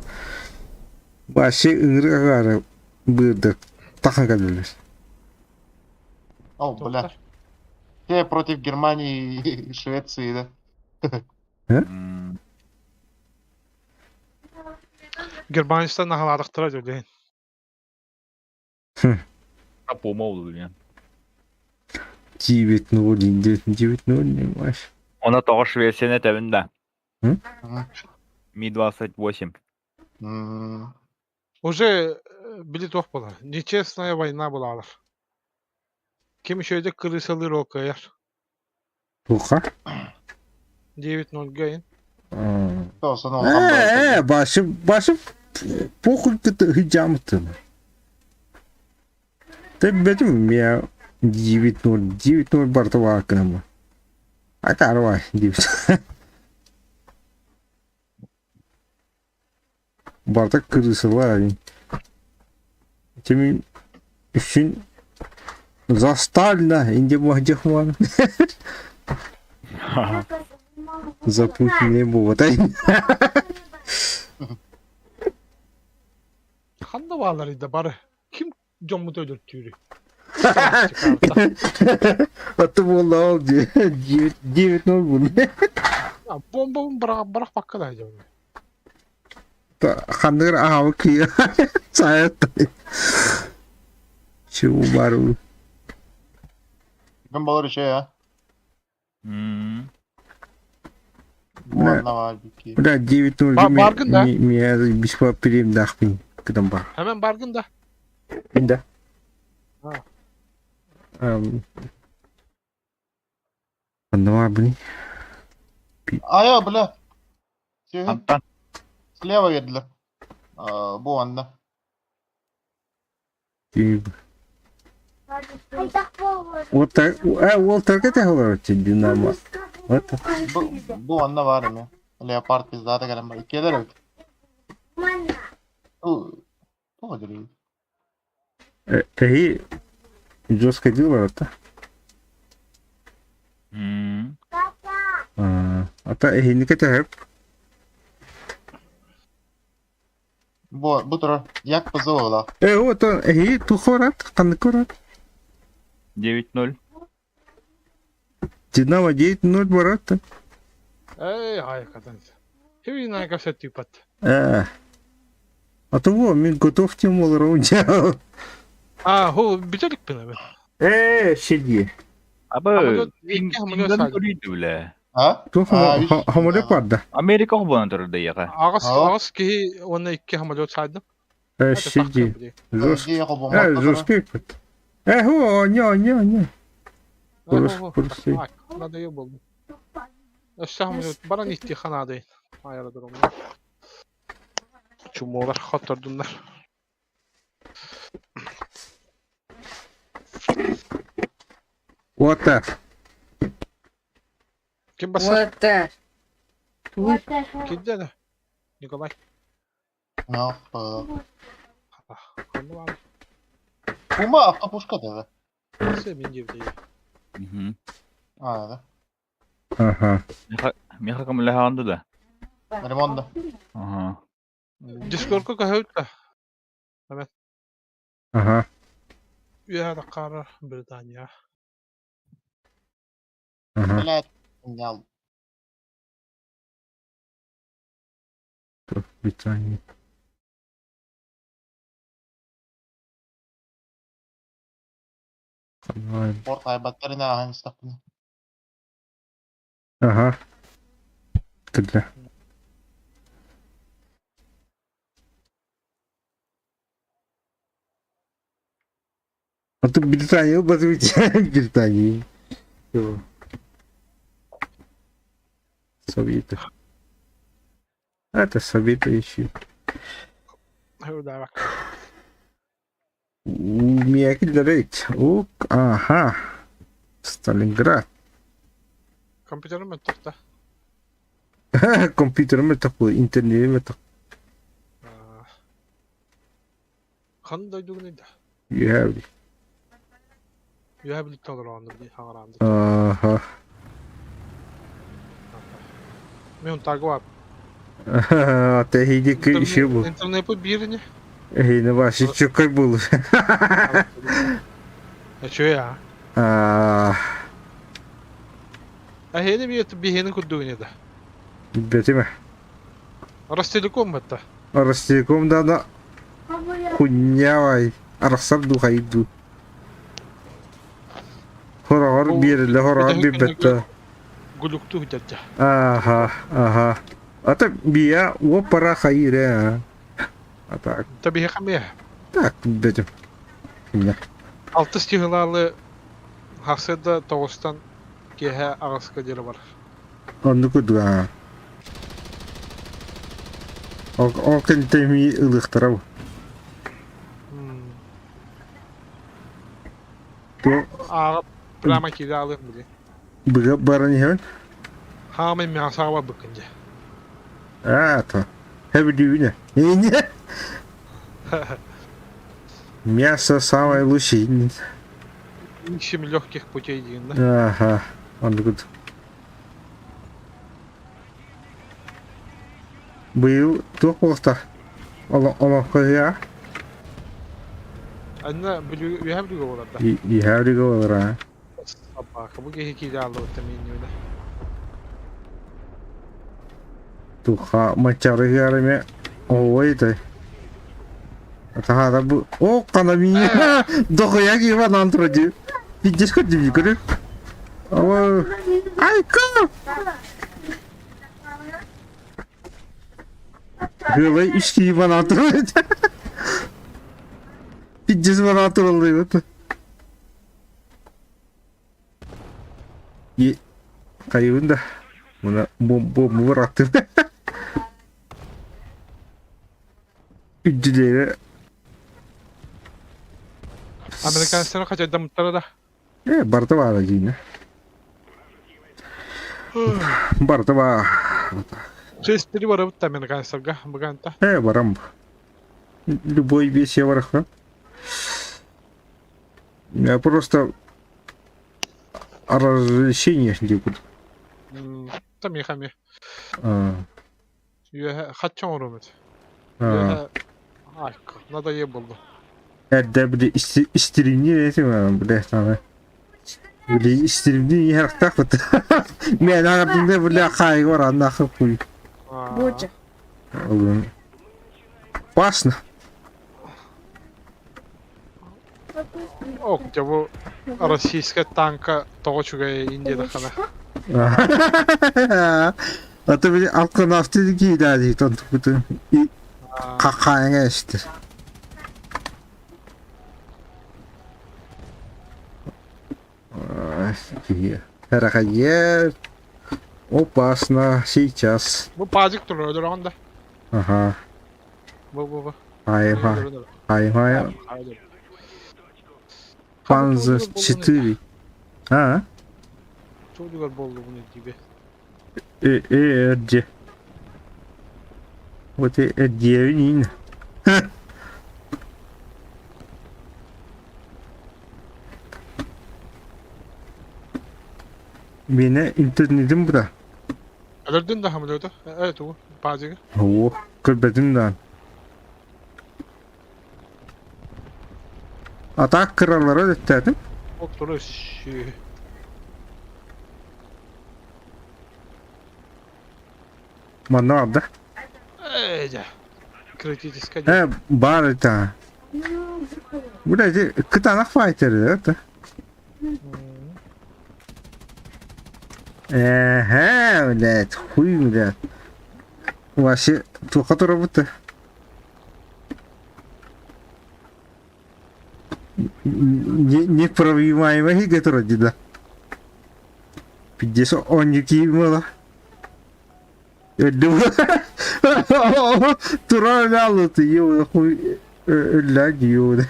вообще ыҥырык акаары быырда тахан кэллилэр. О, бля. Те против Германии и Швеции, да? Германецтан наһалаатахтара дьүлээн. Помол, блин. 9-0, 9-0, не маш. Она того Швеция этэбин да. Ми-28. Уже били туох буолар. Нечестная война буолалар. Ким үчүгэйдик кырыысалыыр ол кыайар. Туха? 9-0 гайын. Э, башы, башы похуй хыджамытын. Ты бетим я 9-0, 9-0 бартова кынама. А карва, 9. Барта крысалар. Теми үшін за Сталина, инде мадихман. За Путина вот. Ханна баалар иде бары. Ким дьоммут өлөртүүрүй? А то буолла ол 9-0 был. Бомбабын бырах бакка да дьон. Ханныгыр аһабы киэ. Сайат. Чего бару. Ким болар еще, а? Бля, 9-0 Баргын да. Меня бесплатно перем Кыдан бар. Hemen баргын да. Да. Анна блин. А я, бля. Слева едли. Бу анна. Вот так, а, ол таргет олар Динамо. Вот. Бу анна бар эми. Леопард пиздата кэлэн бар. Иккиэлэр эбит. Туга дирий. Эһи жестко дело это. Ата эһини кэтэһэп. Бу бу турар. Як ПЗО Э, вот он, эһи тухорат, каныкорат. 9-0. Динамо 9-0 барат. Эй, айкадан. Хиви найка все типат. Э. А то во, мен готов тем раундя. А, ху, бителик пинабе. Э, сиди. Абы, бля. А? Тух хамолет барда. Америка хобонан турда яга. Агас, агас кихи, онна икки хамолет сайдым. Э, сиди. Жестко. Э, жестко. Э, ху, не, не, не. Надо ее был. Өссө хамолет баран итти ханады. Аэродромда. Чумолар хоттордуннар. Вот так. Ким басар? Вот так. Кимде да? Николай. Ну, Ханна Пума автопушка да. Мен деп А, да. Ага. Меха кымлаханды да. Ремонт. Ага. Дискордка көһөйт да. Ага. Үйә қара Британия. Ага. Блядь, снял. Британия. Порт айбаттар ини ааһан истэхпинэ. Аха. Кэллэ. А ты Британия, Британии. Советы. Это советы еще. Миякилэрит. Ук, ага. Сталинград. Компьютерым мөлтөх да. Компьютерым мөлтөх буолуо, интернетим мөлтөх. Ханна дойдугунуй да? Үөһээ Бүлүү. Үөһээ Бүлүүттэн олороҕун дии хаҥараан дии. Ааха. Мен тагва. Тэһиги еще был. Интернет биир ини. Эһиини вообще чөкөй буолу. Үчүгэй аа. Аа, Эһиини биир биһиэнин курдук ини да. билбэтим. Ростелеком батта. Ростелеком да хуйня арахсар дуу хайыр дуу. Хороҕор биэриллэ хороҕор биэрбэттэ. Гулюктуу дядя. Ааха, аха. Ата бия уоппара хайыр ээ. А так, Табиһиэхэ эмиэ. так билбэтим. Хуйня. Алтыс чыһылаалы сарсыарда тоҕустан киэһэ аҕыска диэри барар. Оннук курдук аа. Ол ол кэнниттэн эмиэ ылыахтара бу. Туох Ааҕа прямо киирэ аалыам били. быга баран иһэбин? Хаамай мясаҕа барбыккын дьэ. Аа, то. Хэбидүүнэ. Не Мясо самое лучшее. Ищем легких путей диэн да. Ага, оннук. Быйыл туох буолта? Олоҥхо Анна Бүлүү Үөһээ Бүлүүгэ буолар да. Үөһээ Бүлүүгэ буолар аа. Собака бу киһи киирэ ааллыбыт миинньүнэ. Туха маччарыгар эмэ ой тай. Атаһара бу о канами дохуя киһи банан турар Пиздец көрдүм көрү. Айка! Гылай үс киһи банан турар. Пиздец банан тураллар. Хайыбын да. Мына бомба бырахтым. Үрдүлэрэ Американецтары хачайдаммыттара да. Э, барыта баара диинэ. Барыта баа. Шесть-три барабыт американецтарга быгаанта. Э, барам. Любой вес я барахта. Я просто развлечение делают. Там ехами. Хаччан оромет. Надо булду. Эрдэ били истиринни этим, бля, там. Били истиринни ярахтах вот. Мен ағырдымда бля қайғы бар аннахы хуй. Боча. Опасно. Ок, бу российская танка тоҕо үчүгэй Индияда хана. А то били алканавты киидади тонтукуту. Какаҥа эстер. Харахайер. Опасно сейчас. Бу пазик турар өлөрөҕүн да. Ага. Бу бу бу. Ай ай ай. Панзер 4. А? Чудугар болду буну диби. Э э где? Вот э где Миэнэ интернетим бу да. Өлөрдүн да хамылыта. Э тугу пазигы. Оо, көрбөтүм да. Атак кыралара өттөөтүм. Оттору ши. Манна барда. Э дьэ. Критическая. Э, баар это. Бля, ити кытаанах файтер это. Эһээ, блядь, хуй, блядь. Вообще, туохха турабыт Непробиваемый иһигэ турар дии да. Пиздец, оонньуу киһи буола. Өлдүм. Турар өлө ё хуй өллөөн дии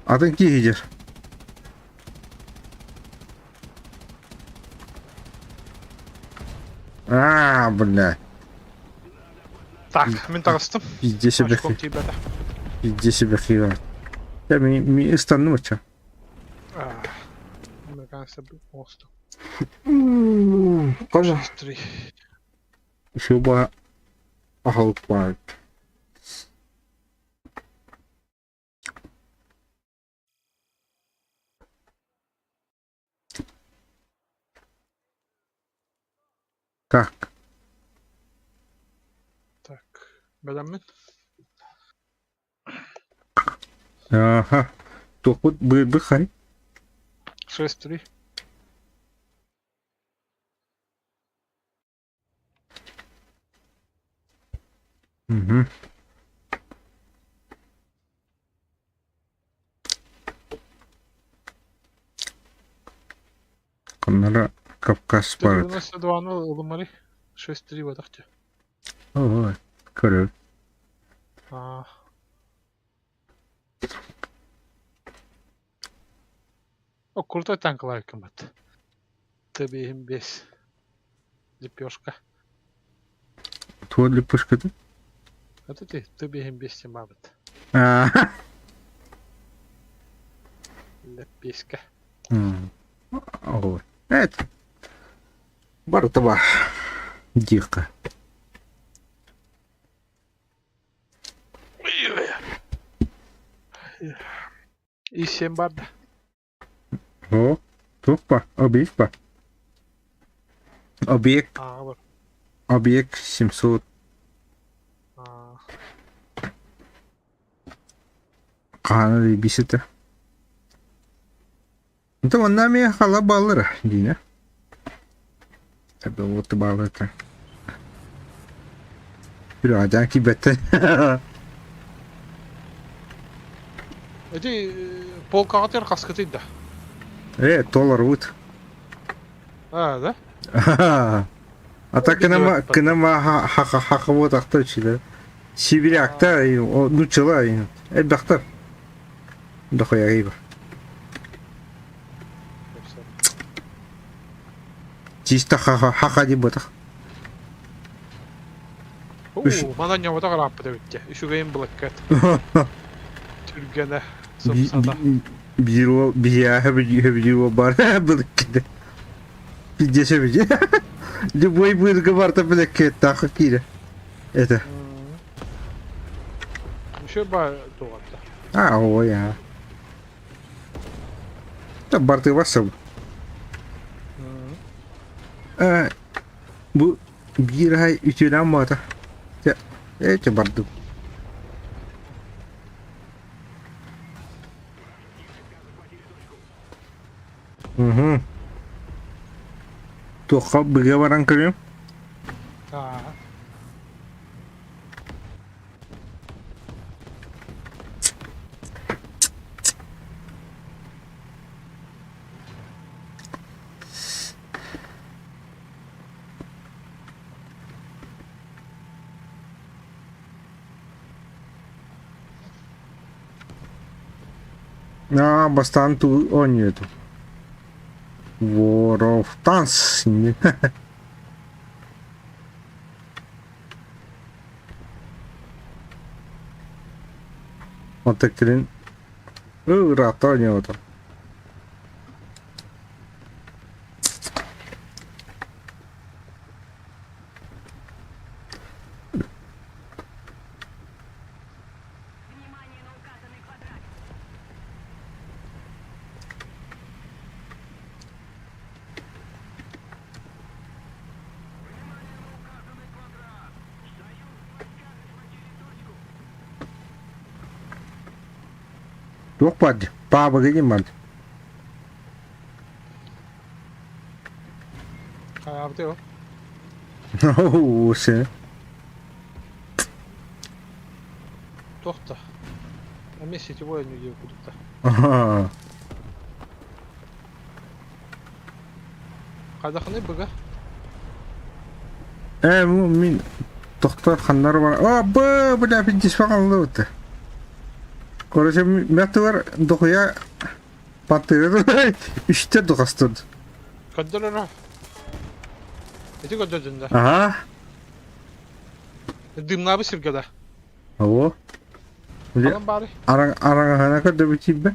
Атын киһи дьэр. Аа, бля. Так, мин таҕыстым. Пиздец себе Очком тиийбэтэ. Пиздец себе хера. Я ми ми ыстанным оча. Американцы оҥосту. Кожа. Три. Еще ба аһылык Так. Так, бэлэммин. Аха. Туохпут быырбыт хай. 6-3. Угу. Ханнара Кавказ барыт. 92-ны ылымары. 6-3 батахчы. Ой, көрөр. Аа. О, крутой танк лайком это. ТБ-5. Лепешка. Туох лепешката? Это ты ТБ-5 темабыт. Аа. Лепешка. Ой. Это. Барыта бар. Диэххэ. И 7 барда. О, туох ба? Объект ба? Объект, Аа, бар. объект 700. Аа. Хаана бисете. Это манна эмиэ хала бааллара диинэ. Это вот бааллар. Бля, кибеттен. Эти полкаҕытыгар хаскытый да? Э, толорбут. Аа, да? А так кынама кынама хаха хаха вот ахта үчүлэр. Сибиряктар, нуччалар, элбэхтэр. Дохуя Чисто хаха хаха дии буотах. Уу, манан ньоҕото ырааппыт эбит дьэ. Үчүгэйин былаккат. Түргэнэ, сымсата. Биир уол биһиэхэ биир уол баар былыккыта. Пиздец эбит. Любой быырга барта билэккиэттаахха киирэ. Это. Еще ба туҕатта. А, ой, а. Да бартыга сыл. Э, бу биир ай үтүөлээн буолата. Чэ, э, чэ бардым. Угу. Туохха быга баран көрүөм. Аа. Аа, бастаан туу оонньуотум. World of Tanks. Онтон кэлин ыраата оонньообутум. Туох баар дии? Паабыга диэн баар дии. Хаабыты ол. Оо, сэ. Туох да. Эмиэ сетевой ойнуу диэбит курдук да. Аха. Хайдахыный быга? Ээ, бу мин тохтор ханнары бар. О, б, бля, пиздец хааллыбыт. Короче, мятылар дохуя паттыры үстэ духастырды. Көрдөр Ити көрдөрдүн да. Ага. Дымнаабы сиргэ да. Ого. Ханан баары? Араҥаһына көрдөбүт тиийбэ.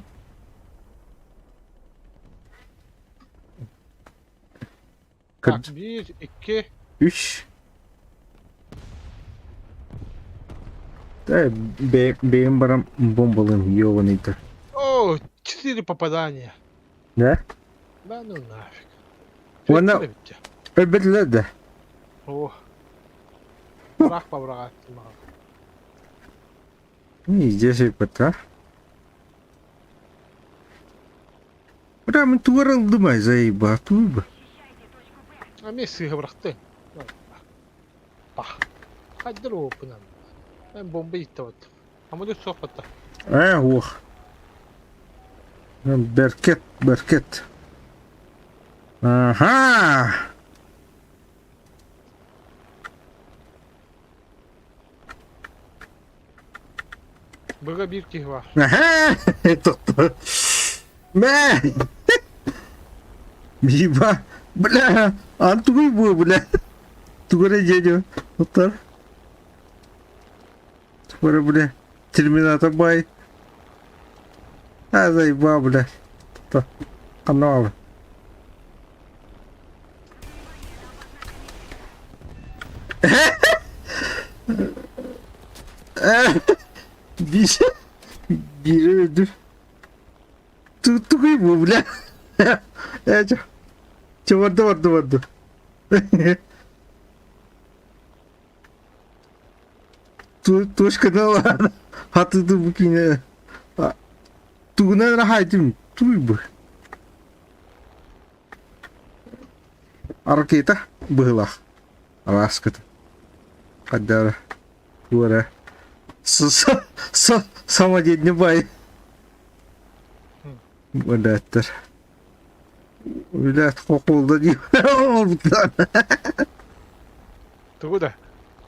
Так, биир, икки. Үс. Э, бэйэм баран бомбалыым, ёбаный-то. О, четыре попадания. Да? Да ну нафиг. Уонна өлбөтүлэр да. О. Бырах бабыраҕааттым аҕа. Здесь и пота. Бля, мин тугар ылдым ай, заебатую бы. А мен сыыһа бырахтын. Пах. Хайдыр опынан. Мен бомба иттебит. Амыды суох батта. Э, уох. Беркет, беркет. Ага. Быга биир киһи баар. Аха! Тохто. Мэ! Биба! Бля! Ан тугуй бу, бля! Тугура дедю. Оттар. Тугура, бля. Терминатор бай. А, заеба, бля. Тохто. Канал. Биир биири өлдүм. Тугуй бу, бля. Э, чё? Чё, барда, барда, барда. Точканы ылан хатыды бу киинэ. Тугунан эрэ хаайтым, тугуй бу. Ракета быһыылаах араскыта. Хайдара туора самодельный бай. Блядь. Блядь, хохолда дии. Тугу да?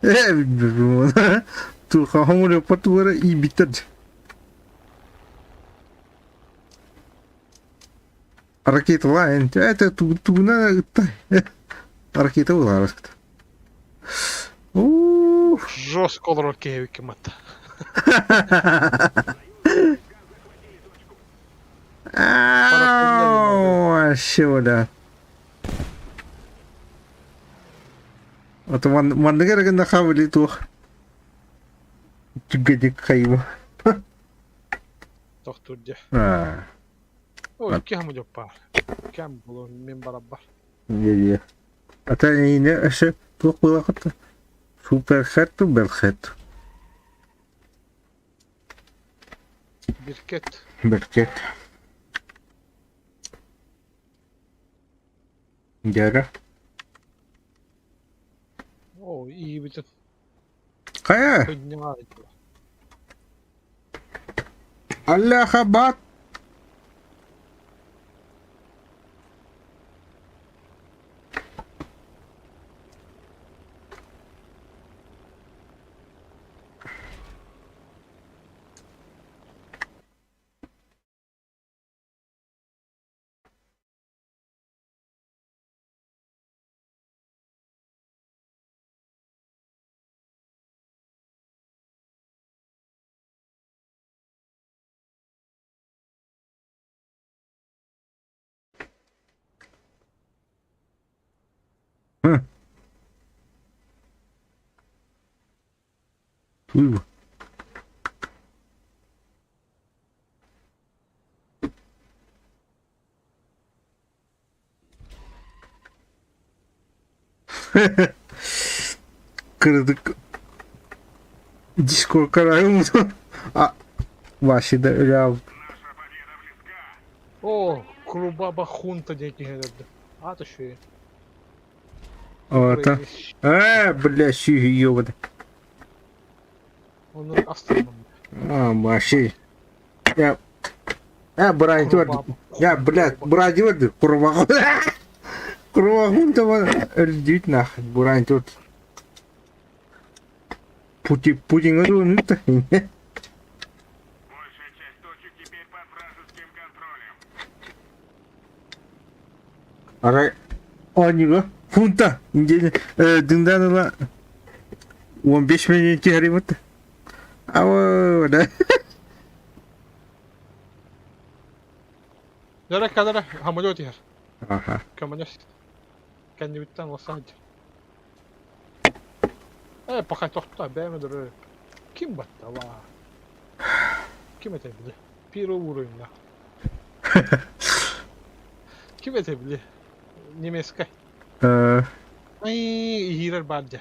Э, Туха хомура патуара и битер. Ракета лайн. Это тугуна ракета была раската. Ух. Жестко олорор киһи матта. Вообще, бля. Это манныгар гына хабыли туох. Түгедик хайма. Тохтуур дьэ. Аа. Ой, икки хамы баар. Кэм булу мин барабар. Е-е. Ата ине өссө туох буолахата? Суперхетту белхет. Биркет. Беркет. Дьара. О, иибитин. Хайа? Подняла. Аллахабад. Туй Кырдык Дискордка а Вася да өлө. О, Курубаба хунта диэн киһи өлөрдө. Аата үчүгэй. Ата. Ээ, бля, сүүһү ёбана. Ону астынным. А, вообще. Я... Я брать Я, блядь, брать курва. Курва хунта өлдүүт нахуй, брать вот. Пути, Путин это Арай оонньууга фунта диэн дындан ыла 15 минут түһэрибит. Ауэ да. Дара кадара самолет иһэр. Аха. Көмөнөс. Кэннибиттэн лосаадь. Э, пока тохто, бэйэм өлөрөр. Ким батта ла? Ким этэ били? Первый уровень да. Ким этэ били? Немецкай. Э, Ай, иһиирэр баар дьэ.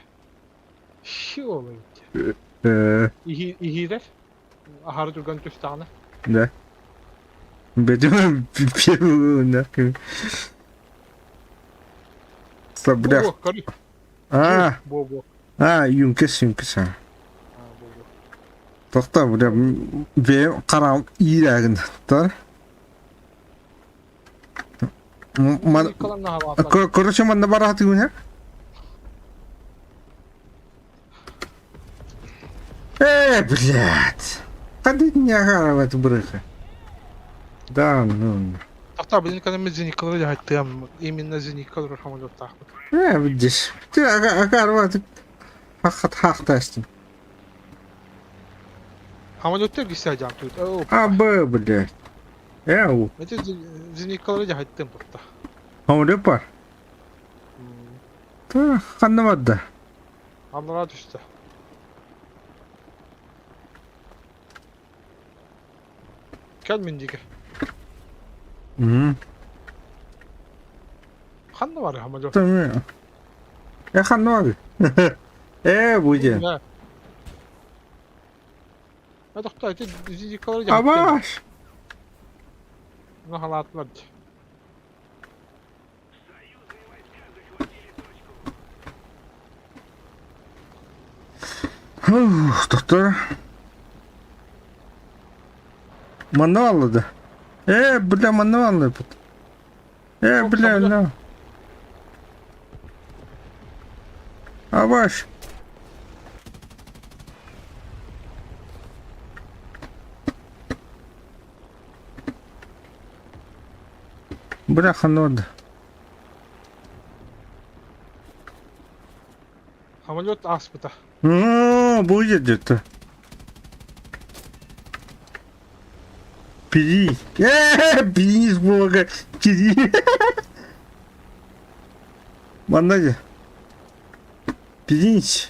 Щи ол эбит. э, Иһиирэр. Аһары түргэн түстэҕинэ. Да. Бэдим первый нахуй. Бля. Во, көрүй. А, Бо, бо. а, юнкес, юнкес. А. А, бо, бо. Тохта, бля, бэйэм хараҕым иирээгин тар. Ман Короче, манна бараатыгын Э, блядь. Хады не агаравать брыха. Да, ну. Тохта, блин, когда мы зеникалары дьаһайтыам, именно зеникалары самолеттаахпыт. Э, видишь. Ты агаравать хахат хахтастын. Самолеттер кисе дьаам тут. А, б, блядь. Э, у. Эти зеникалары дьаһайтыам тохта. Хамры пар. Та, ханнамадда. Аллара түстэ. Кэл мин диэки. Мм. Ханна бар самолет? Там. Э, ханнамады. Э, будет. Э, тохта, эти зеникалары дьаһайтыам. Абаш. Наһалаатылар дии. Фух, доктор. Манна да. Э, бля, манна Э, бля, на. Абаш. Бля, ханод. Самолет ааспыта. Ну, будет где-то. Пиди. Э, пиди с бога. Пиди. Манна Пидинч.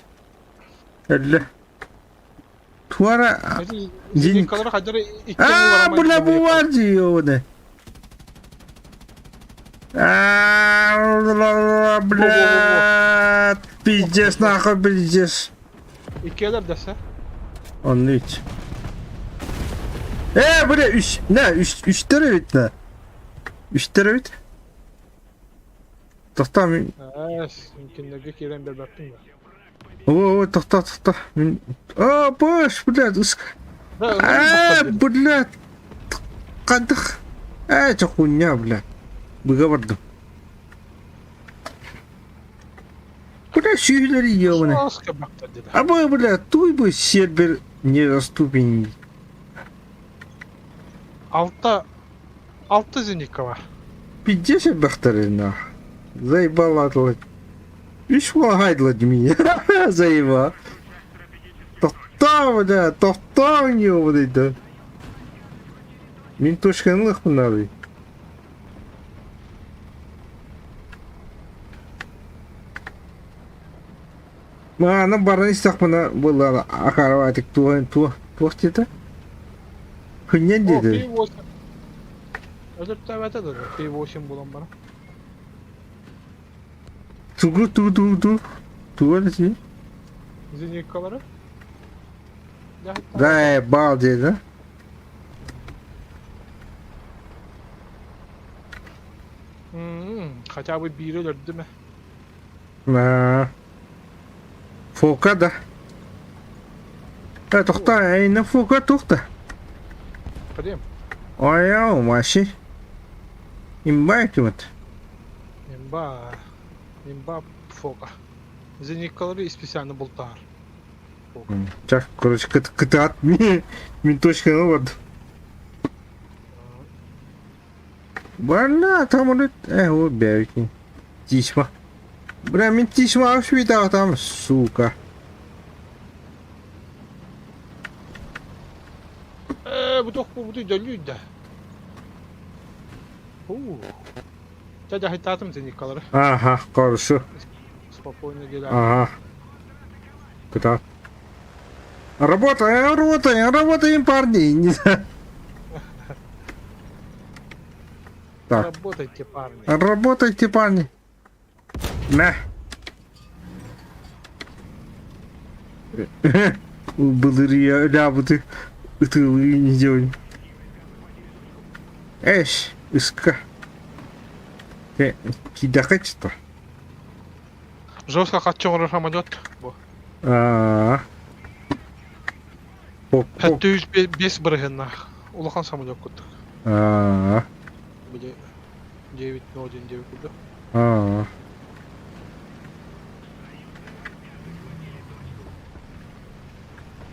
Элле. Туара. Эти Зеник. зеникалары хадары икки А, бля, буварди ёбаный. А, бля, пиздец, нахуй, пиздец. Иккиэлэр дэсэ. Он ведь. Э, бля, үс, на, үс, үстері бит, на. Үстері бит. Тоқта, мен... Э, кинилэргэ киирэн биэрбэппин да. О, о, тоқта, тоқта. Мен... А, баш, блядь, ыс... Да, А, блядь. Қандық. Э, чё хуйня, блядь. Быға бардым. Бля, сүйілері ебаный. А бы, бля, туй бы сервер недоступен. Алта... Алта зенитка бар. Пиздец бахтары, нах. Заебала атлать. Үш хайдлать меня. Заеба. Тоқта, бля, тоқта ебаный, да. Мин точканлых надо. Аны баран истахмана была акараватик туа туа туа деді. Хүннен О, деді. P8. Өлөртөөбөтө да P8 булан бара. Тугу ту ту ту. Туа деді. Зениткалары. Да, бал деді. Хотя бы биири өлөрдүм ээ. Аа. Фока да. Э, тохтоо, эйнэ фока туох да? Прем. Ой, маши. Имба кимит. Имба. Имба фока. Зеникалары специально бултаар. Чак, короче, кытаат мин точканы вот. Бля, там он, вот бявики. Тисьма. Бля, мин тисьма вообще там, сука. Ээ, бу туох буолбутуй дөллүй да. Уу. Дьэ, дьаһайтаатым зеникалары. Ага, хорошо. Спокойно геля. Ага. Кытаат. Работаем, работаем, работаем, парни. Не знаю. Так. Работайте, парни. Работайте, парни. На. Былырия лябыты ытылыы не делай. Эш, иска. Кидахачто. Жестко хатчоҥор самолет. Бу. Аа. 705 бырыһыннаах. Улахан самолет курдук. Аа. Били 9.01 диэбит курдук. Аа.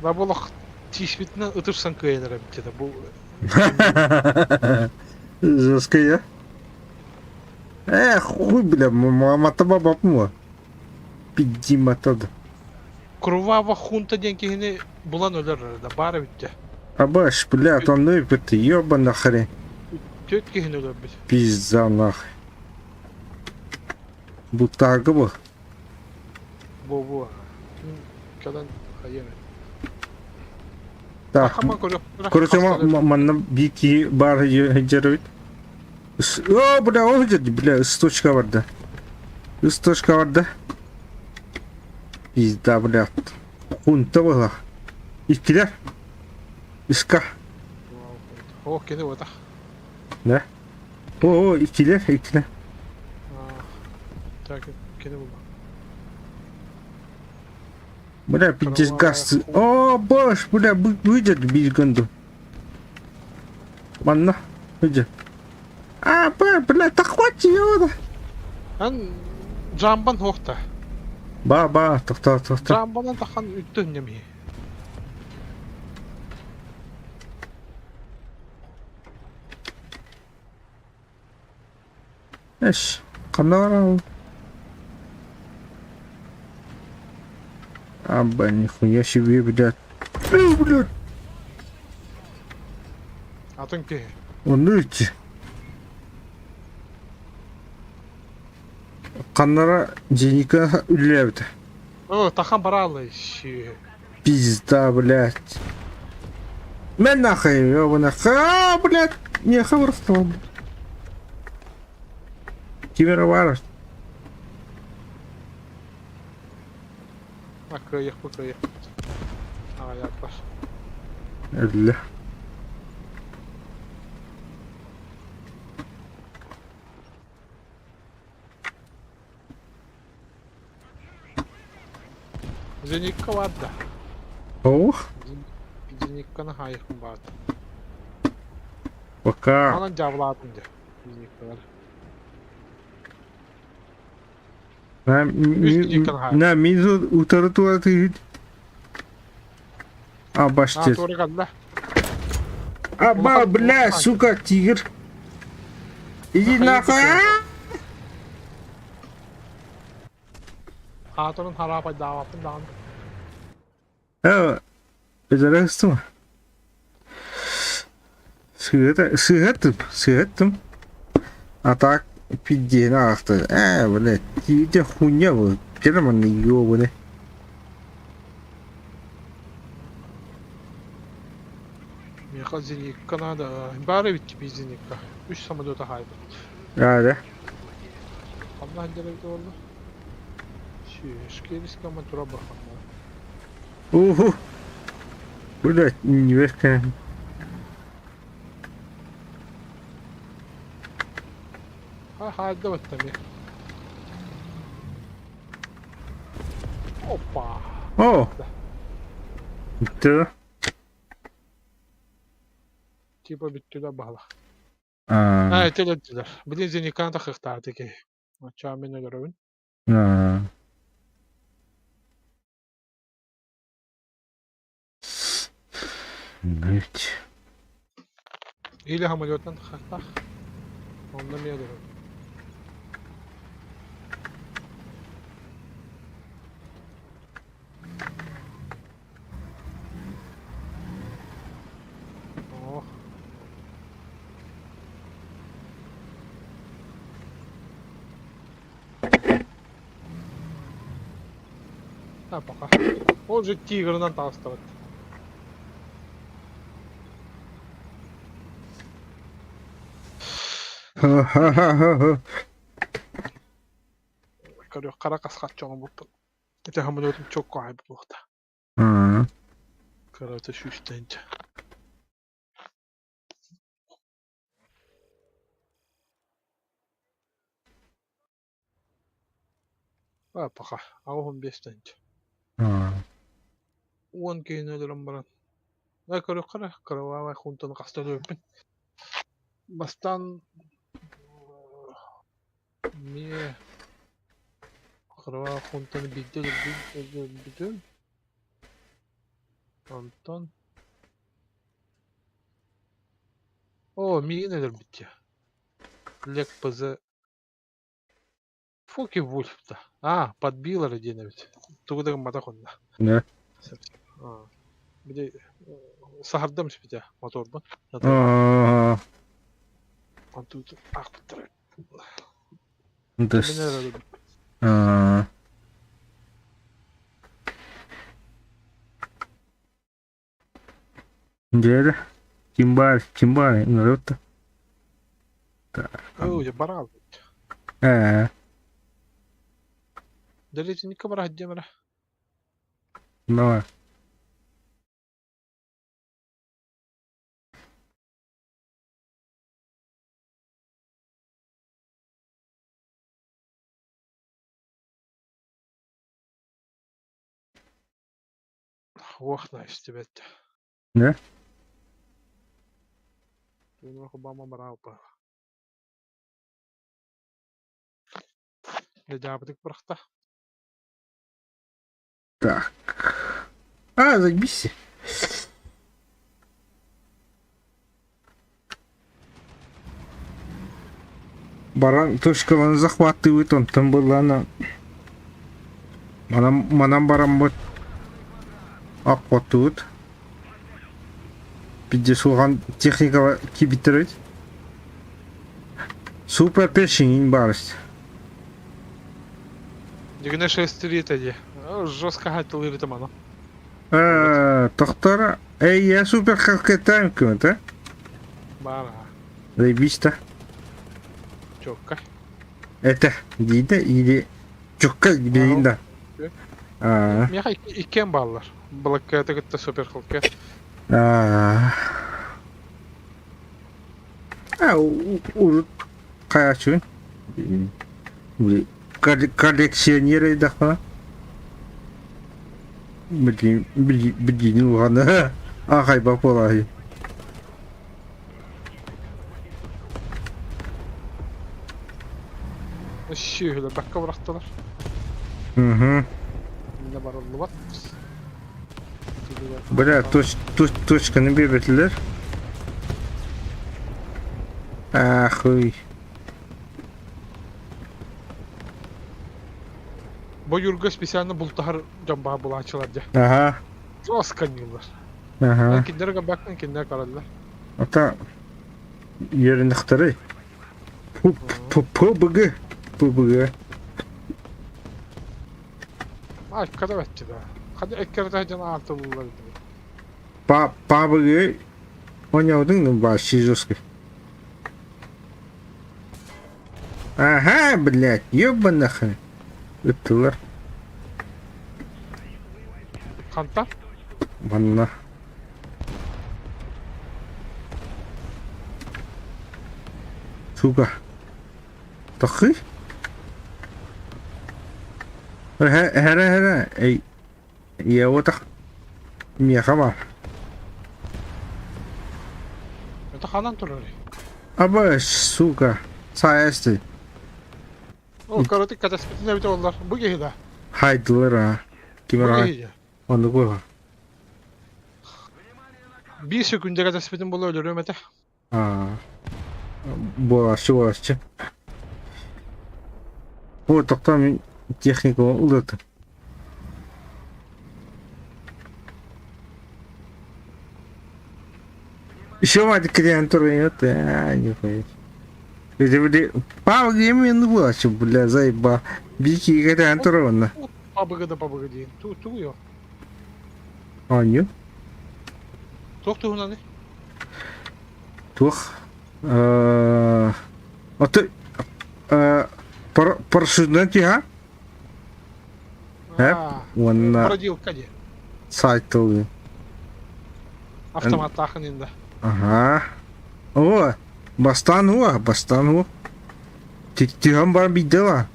Да бу олох тииспитинэн ытырсан кыайан эрэ эбит этэ. Бу Жестко я. Эх, хуй, бля, мата баба Пидди матад. Кровава хунта диэн киһини булан өлөр да баар эбит дьэ. Абаш, бля, там ну ты ёбана хрень. Түөрт киһини өлөрбүт. Пизда нахуй. Бутага бу. Бу-бу. Кэлэн хайыам. Так. Короче, манна бики бар хеджеробит. О, бля, ол хеджер, бля, источка барда. Источка барда. Пизда, бля. Хунта была. Иккилер. Иска. О, кини буотах. Да? О, иккилер, иккилер. Так, кини була. Бля, пиздец газ. О, боже, бля, выйдет бизганду. Манна, выйдет. А, бля, бля, да хватит его. Ан жамбан хуохта. Ба, ба, тохто, тохто. Жамбанан тахан үттүн неми. Эш, ханна Аба, нихуя себе, блядь. Эй, блядь. Атын киһи. Ону ити. Ханнара Деника үлэлээбитэ. О, тахан бараалай щи. Пизда, блядь. Мэн нахуй, ёбана. А, блядь. Не, хабарстал. Киберовар. А кыайыахпыт кыайыахпыт. Аҕыйаатылар. Өллө. Зеникка баар да. Ох. Зеникканы хаайыахпын баҕардым. Пока. Онон дьаабылаатым дьэ. Зениккалар. На, на мизу утары туора тыһыт. А, баштет. Аба, бля, сука, тигр. Иди нахуй. Аатырын хараапайдаабаппын даҕаны. Э, Бэдэрэ Сыһыта, сыһыттым, сыһыттым. А так, пиздец, нахуй. Э, блядь, тигр хуйня был. Герман ёбаный. Миэхэ зенитка наада. Баар эбит биир зенитка. Үс самолета хаайбыт. А, да? Ханна сылдьар эбитэ буолла? Сүөскэ тура быраханна. Уху. Блядь, невестка. А. Хаайда баттам. Опа. О! Бүттэ. Типа бүттүлэр баһыла. Аа. Аа, этилэр. Билин зеникан тахыхтааты ки. Оччоҕо мин өлөрөбүн. Аа. Блять. Или самолеттан тахыхтаах. Онно мен өлөрөбүн. Ох. А, пока. Он же тигрынан таҕыстыбыт. Ха-ха-ха-ха. Көрүөх хара қасқат чоҥун Ити самолетум чокко айбыт буолта. Аа. Короче, сүүстэнчэ. А, пока. Аҕыс биэстэнчэ. Аа. Уон киһини өлөрөн баран. Э, көрүөх хара, кровавай хунтаны хаста өлөрбүн. Бастаан эмиэ кровавай хунтаны биирдэ өлөрбүтүм. Онтон О, миигин өлөрбүт дии. Лек ПЗ. Фоки Вульф-то. А, подбил диэн эбит. Тугу да гымматах онно. Да. А, били саһардым испитэ моторбун. Аа. Онту аахпыттара. Дыс. Мин өлөрбүт. Аа. Дьэ, ким баар, ким баар, ыҥырыт. Оо, дьэ бараал. Ээ. Дэлитинникка бара сылдьыам эрэ. Давай. Уох истибэт. Да? Тугу Обама бараал ба. Дьэ дьаабытык бырахта. Так. А, заебись. Баран точкаларын захватывает, онтон былана. Манан, манан бараммыт охватывает. Пиздец, улахан техникала киирбиттэр эбит. Супер пешин барыс. Дьигинэ 6-3 дии. Жестко хатылыыр мана. Э, тохтор, эй, я супер хакетаем кем-то. Баар. Заебись-то. Чокка. Это Дида или Чукка билин да. Аа. Миэхэ иккиэн бааллар. Блоккета кытта супер хоккей. Аа. А, урут хайачын. Коллекционеры даха. Блин, блин, блин, улахан. Ахай бапалай. Сүөһүлэр бакка бырахтылар. Угу. Минэ барыллыбат. Бля, точканы биэрбэтилэр. Ахуй. Бу Юрга специально бултаһар дьон баар булааччылар дьэ. Ага. Жестко ньыыллар. Ага. Кинилэр баккын кинилэр караллар. Ата үөрэнэхтэрэй. ПБГ. ПБГ. А, когда бэтчи да. Хадя эккерде дьон аартылылар дии. Па ПБГ. Оняудың ну вообще жестко. Ага, блядь, ёба нахрен. Ыттылар. Ханта? Манна. Сука. Тахы? Эһэрэ эһэрэ эй Еотах миэхэ баар. Это ханан турар. Аба, сука, саайасты. Ол короче катаспитин эбит оллар. Бу киһи да. Хайдылар а. Ким Бу ара киһи да. оннук буолар. Биир секунда катаспитин була өлөрүөм этэ. Аа. Буолааччы буолааччы. Бу тохтоо мин техника ылыатым. Еще мать клиент турнет, а, нихуя. Били павгимен буолааччы, бля, заеба. Бики кэтээн туруонна. Пабыга да пабыга диэн. Ту тугуйо. Оонньуу. Туох туһунан Туох? Ото парашютунан түһэ? Эп уонна Бродилка дии. сайтылыы. Автоматтаахын инда. Аха. О, бастаан уо, бастаан уо. Түһэн баран биирдэ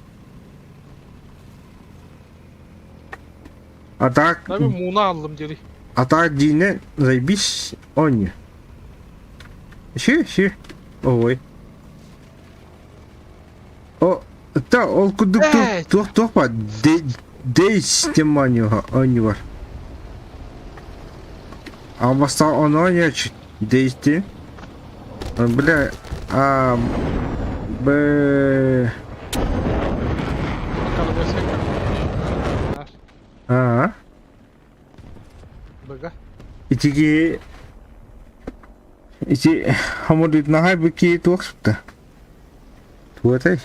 А так, Наби мууна аллым дири. а так диинэ заебись оонньуу. Ши, ши. Ой. О, та ол курдук туох туох ба Days диэн оонньуу оонньуу бар. А бастаан ону оонньоочу Days диэн. Бля, а б Аа. Быга. Итиги ити хамурдит наһай бики туох сыпта. Туотай.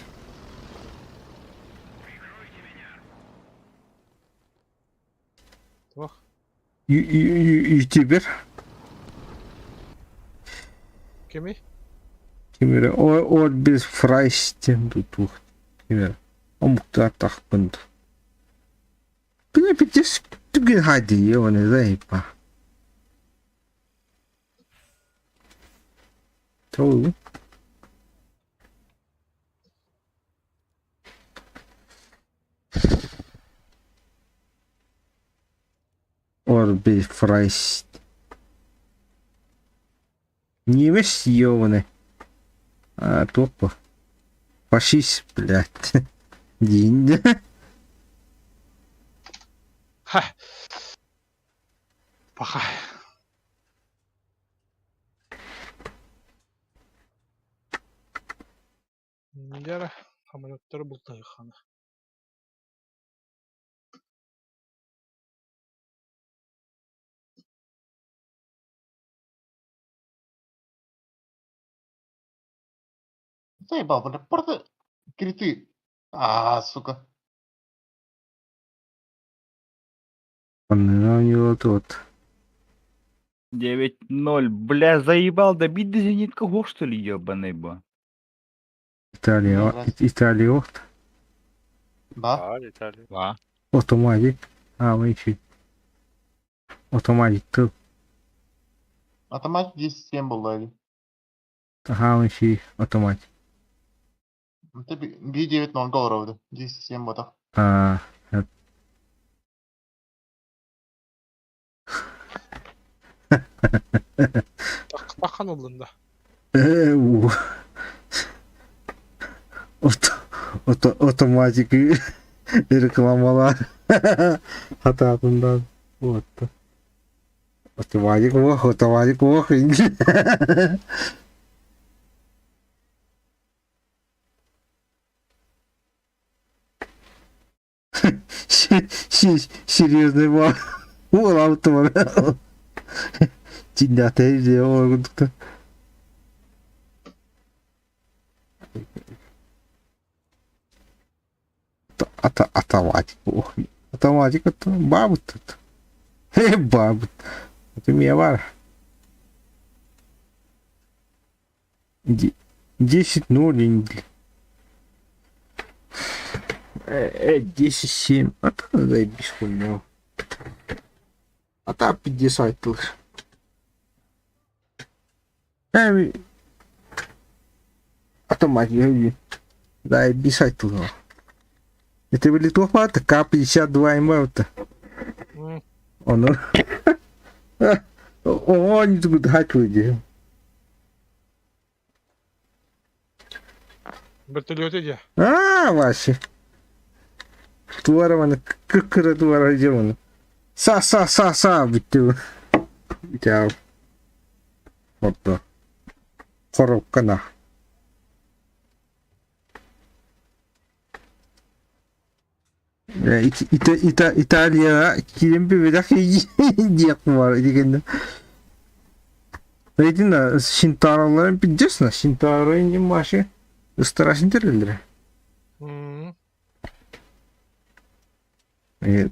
Туох. Ютубер. Кими? Кимире Орбис Фрайс диэн туох. Кимире. Омуктар тахпын. Бля, пиздец, түгэн хади, ебаный, заебал. Тоҕо? Орби Фрайс. Немец ебаный. А, туох Фашист, блядь. Диин. Ха. Паха. Дьэ, самолеттары бултаһыаххына. Заебал, бля, просто криты. А, сука. Аннынан тут. 9-0. Бля, заебал, добить до зенитка го, что ли, ебаный ба. Италия, Италия вот. Да. Италия. Ва. Автоматик. А, мы Автоматик тыл. Автоматик 10-7 был, да. Ага, автоматик. Это Би 9-0 долларов, да. 10-7 ботов. А, Тахан ыллын да. Автоматик рекламалар. Хатаатындан. Вот. Автоматик ох, автоматик ох. Серьезный ба. Уол автомат. Чиндаты же оргундукта. Автоматик. Автоматик это бабут тут. Бабут. Это меня бар. 10-0. 10-7. А то заебись хуйня. А та 50 лишь. Автоматик. Да, бисайтылга. Это были туох К-52 МВ. Ону. Оҕо ньутугутаат дии. Вертолеты дии. Аа, Вася. Туара маны кыккыра туара дьомону. Са са са са бүттү. Бүтээ. Отто. Коробкана. Италияҕа киирэн бэбирэх диэх баар итигэннэ. Итиннэ Синтараларын пиздец Синтара иннин Маши ыстарашын тэриллэрэ.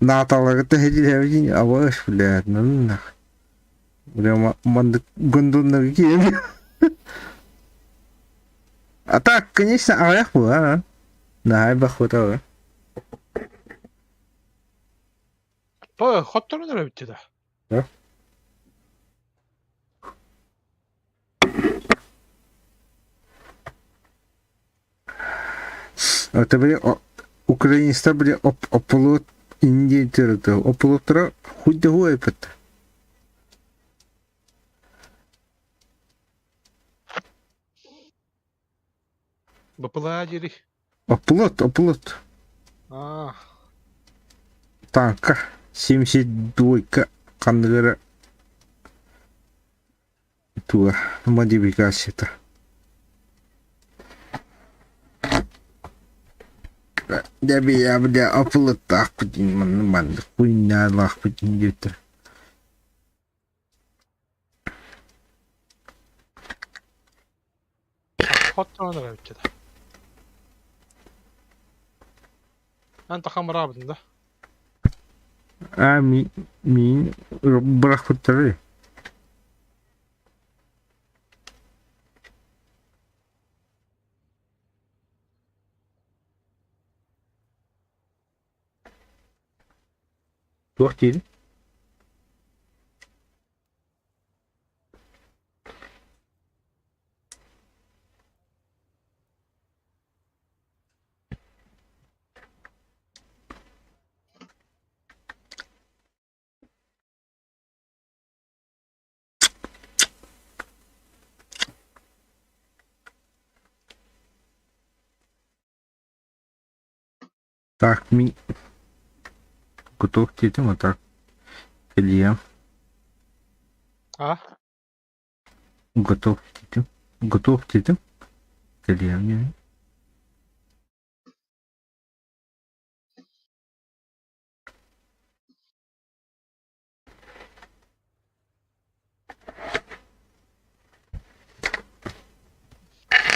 Наталага тэһэдилэбитин абаш блядь, ну нах. Бля, маннык гондоннарга киирэн. А так, конечно, аҕыйах буолар, а? Наһаа элбэх буолар. Той, хотторон эрэ бүттэ да. Да? Это были украинецтар были оплот Индия оплоттара хуй да хуй эппит. БПЛА дири. Оплот, оплот. Аа. Танка 72 ханныгара туга модификацията. Дәби бля оплоттаахпыт манны манны хуйнаалаахпыт диэбиттэр. Хотторон эрэ бүттэ да. Эн тахамыраабытын да. А ми мин бырахпыттары. Туох диир? Так, ми готов диэтим, а так кэлиэм. А? Готов диэтим. Готов диэтим. Кэлиэм диэн.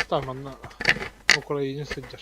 Там манна Украина сылдьар.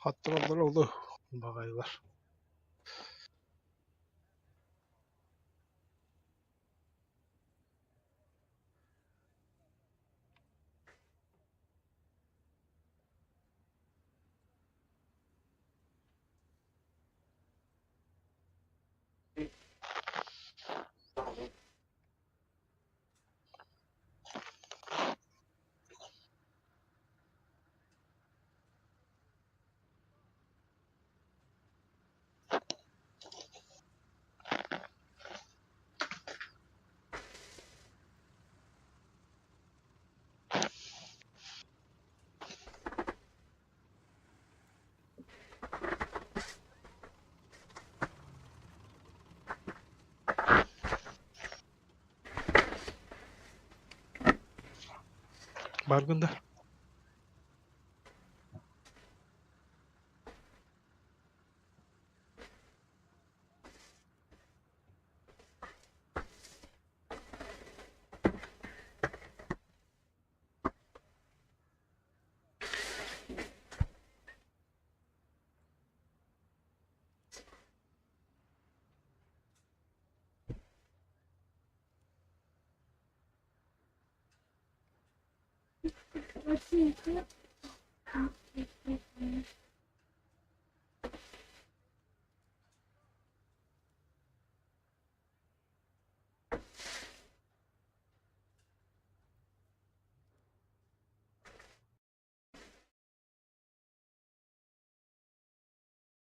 Хаттыраллар олу баҕайылар. Баргын да?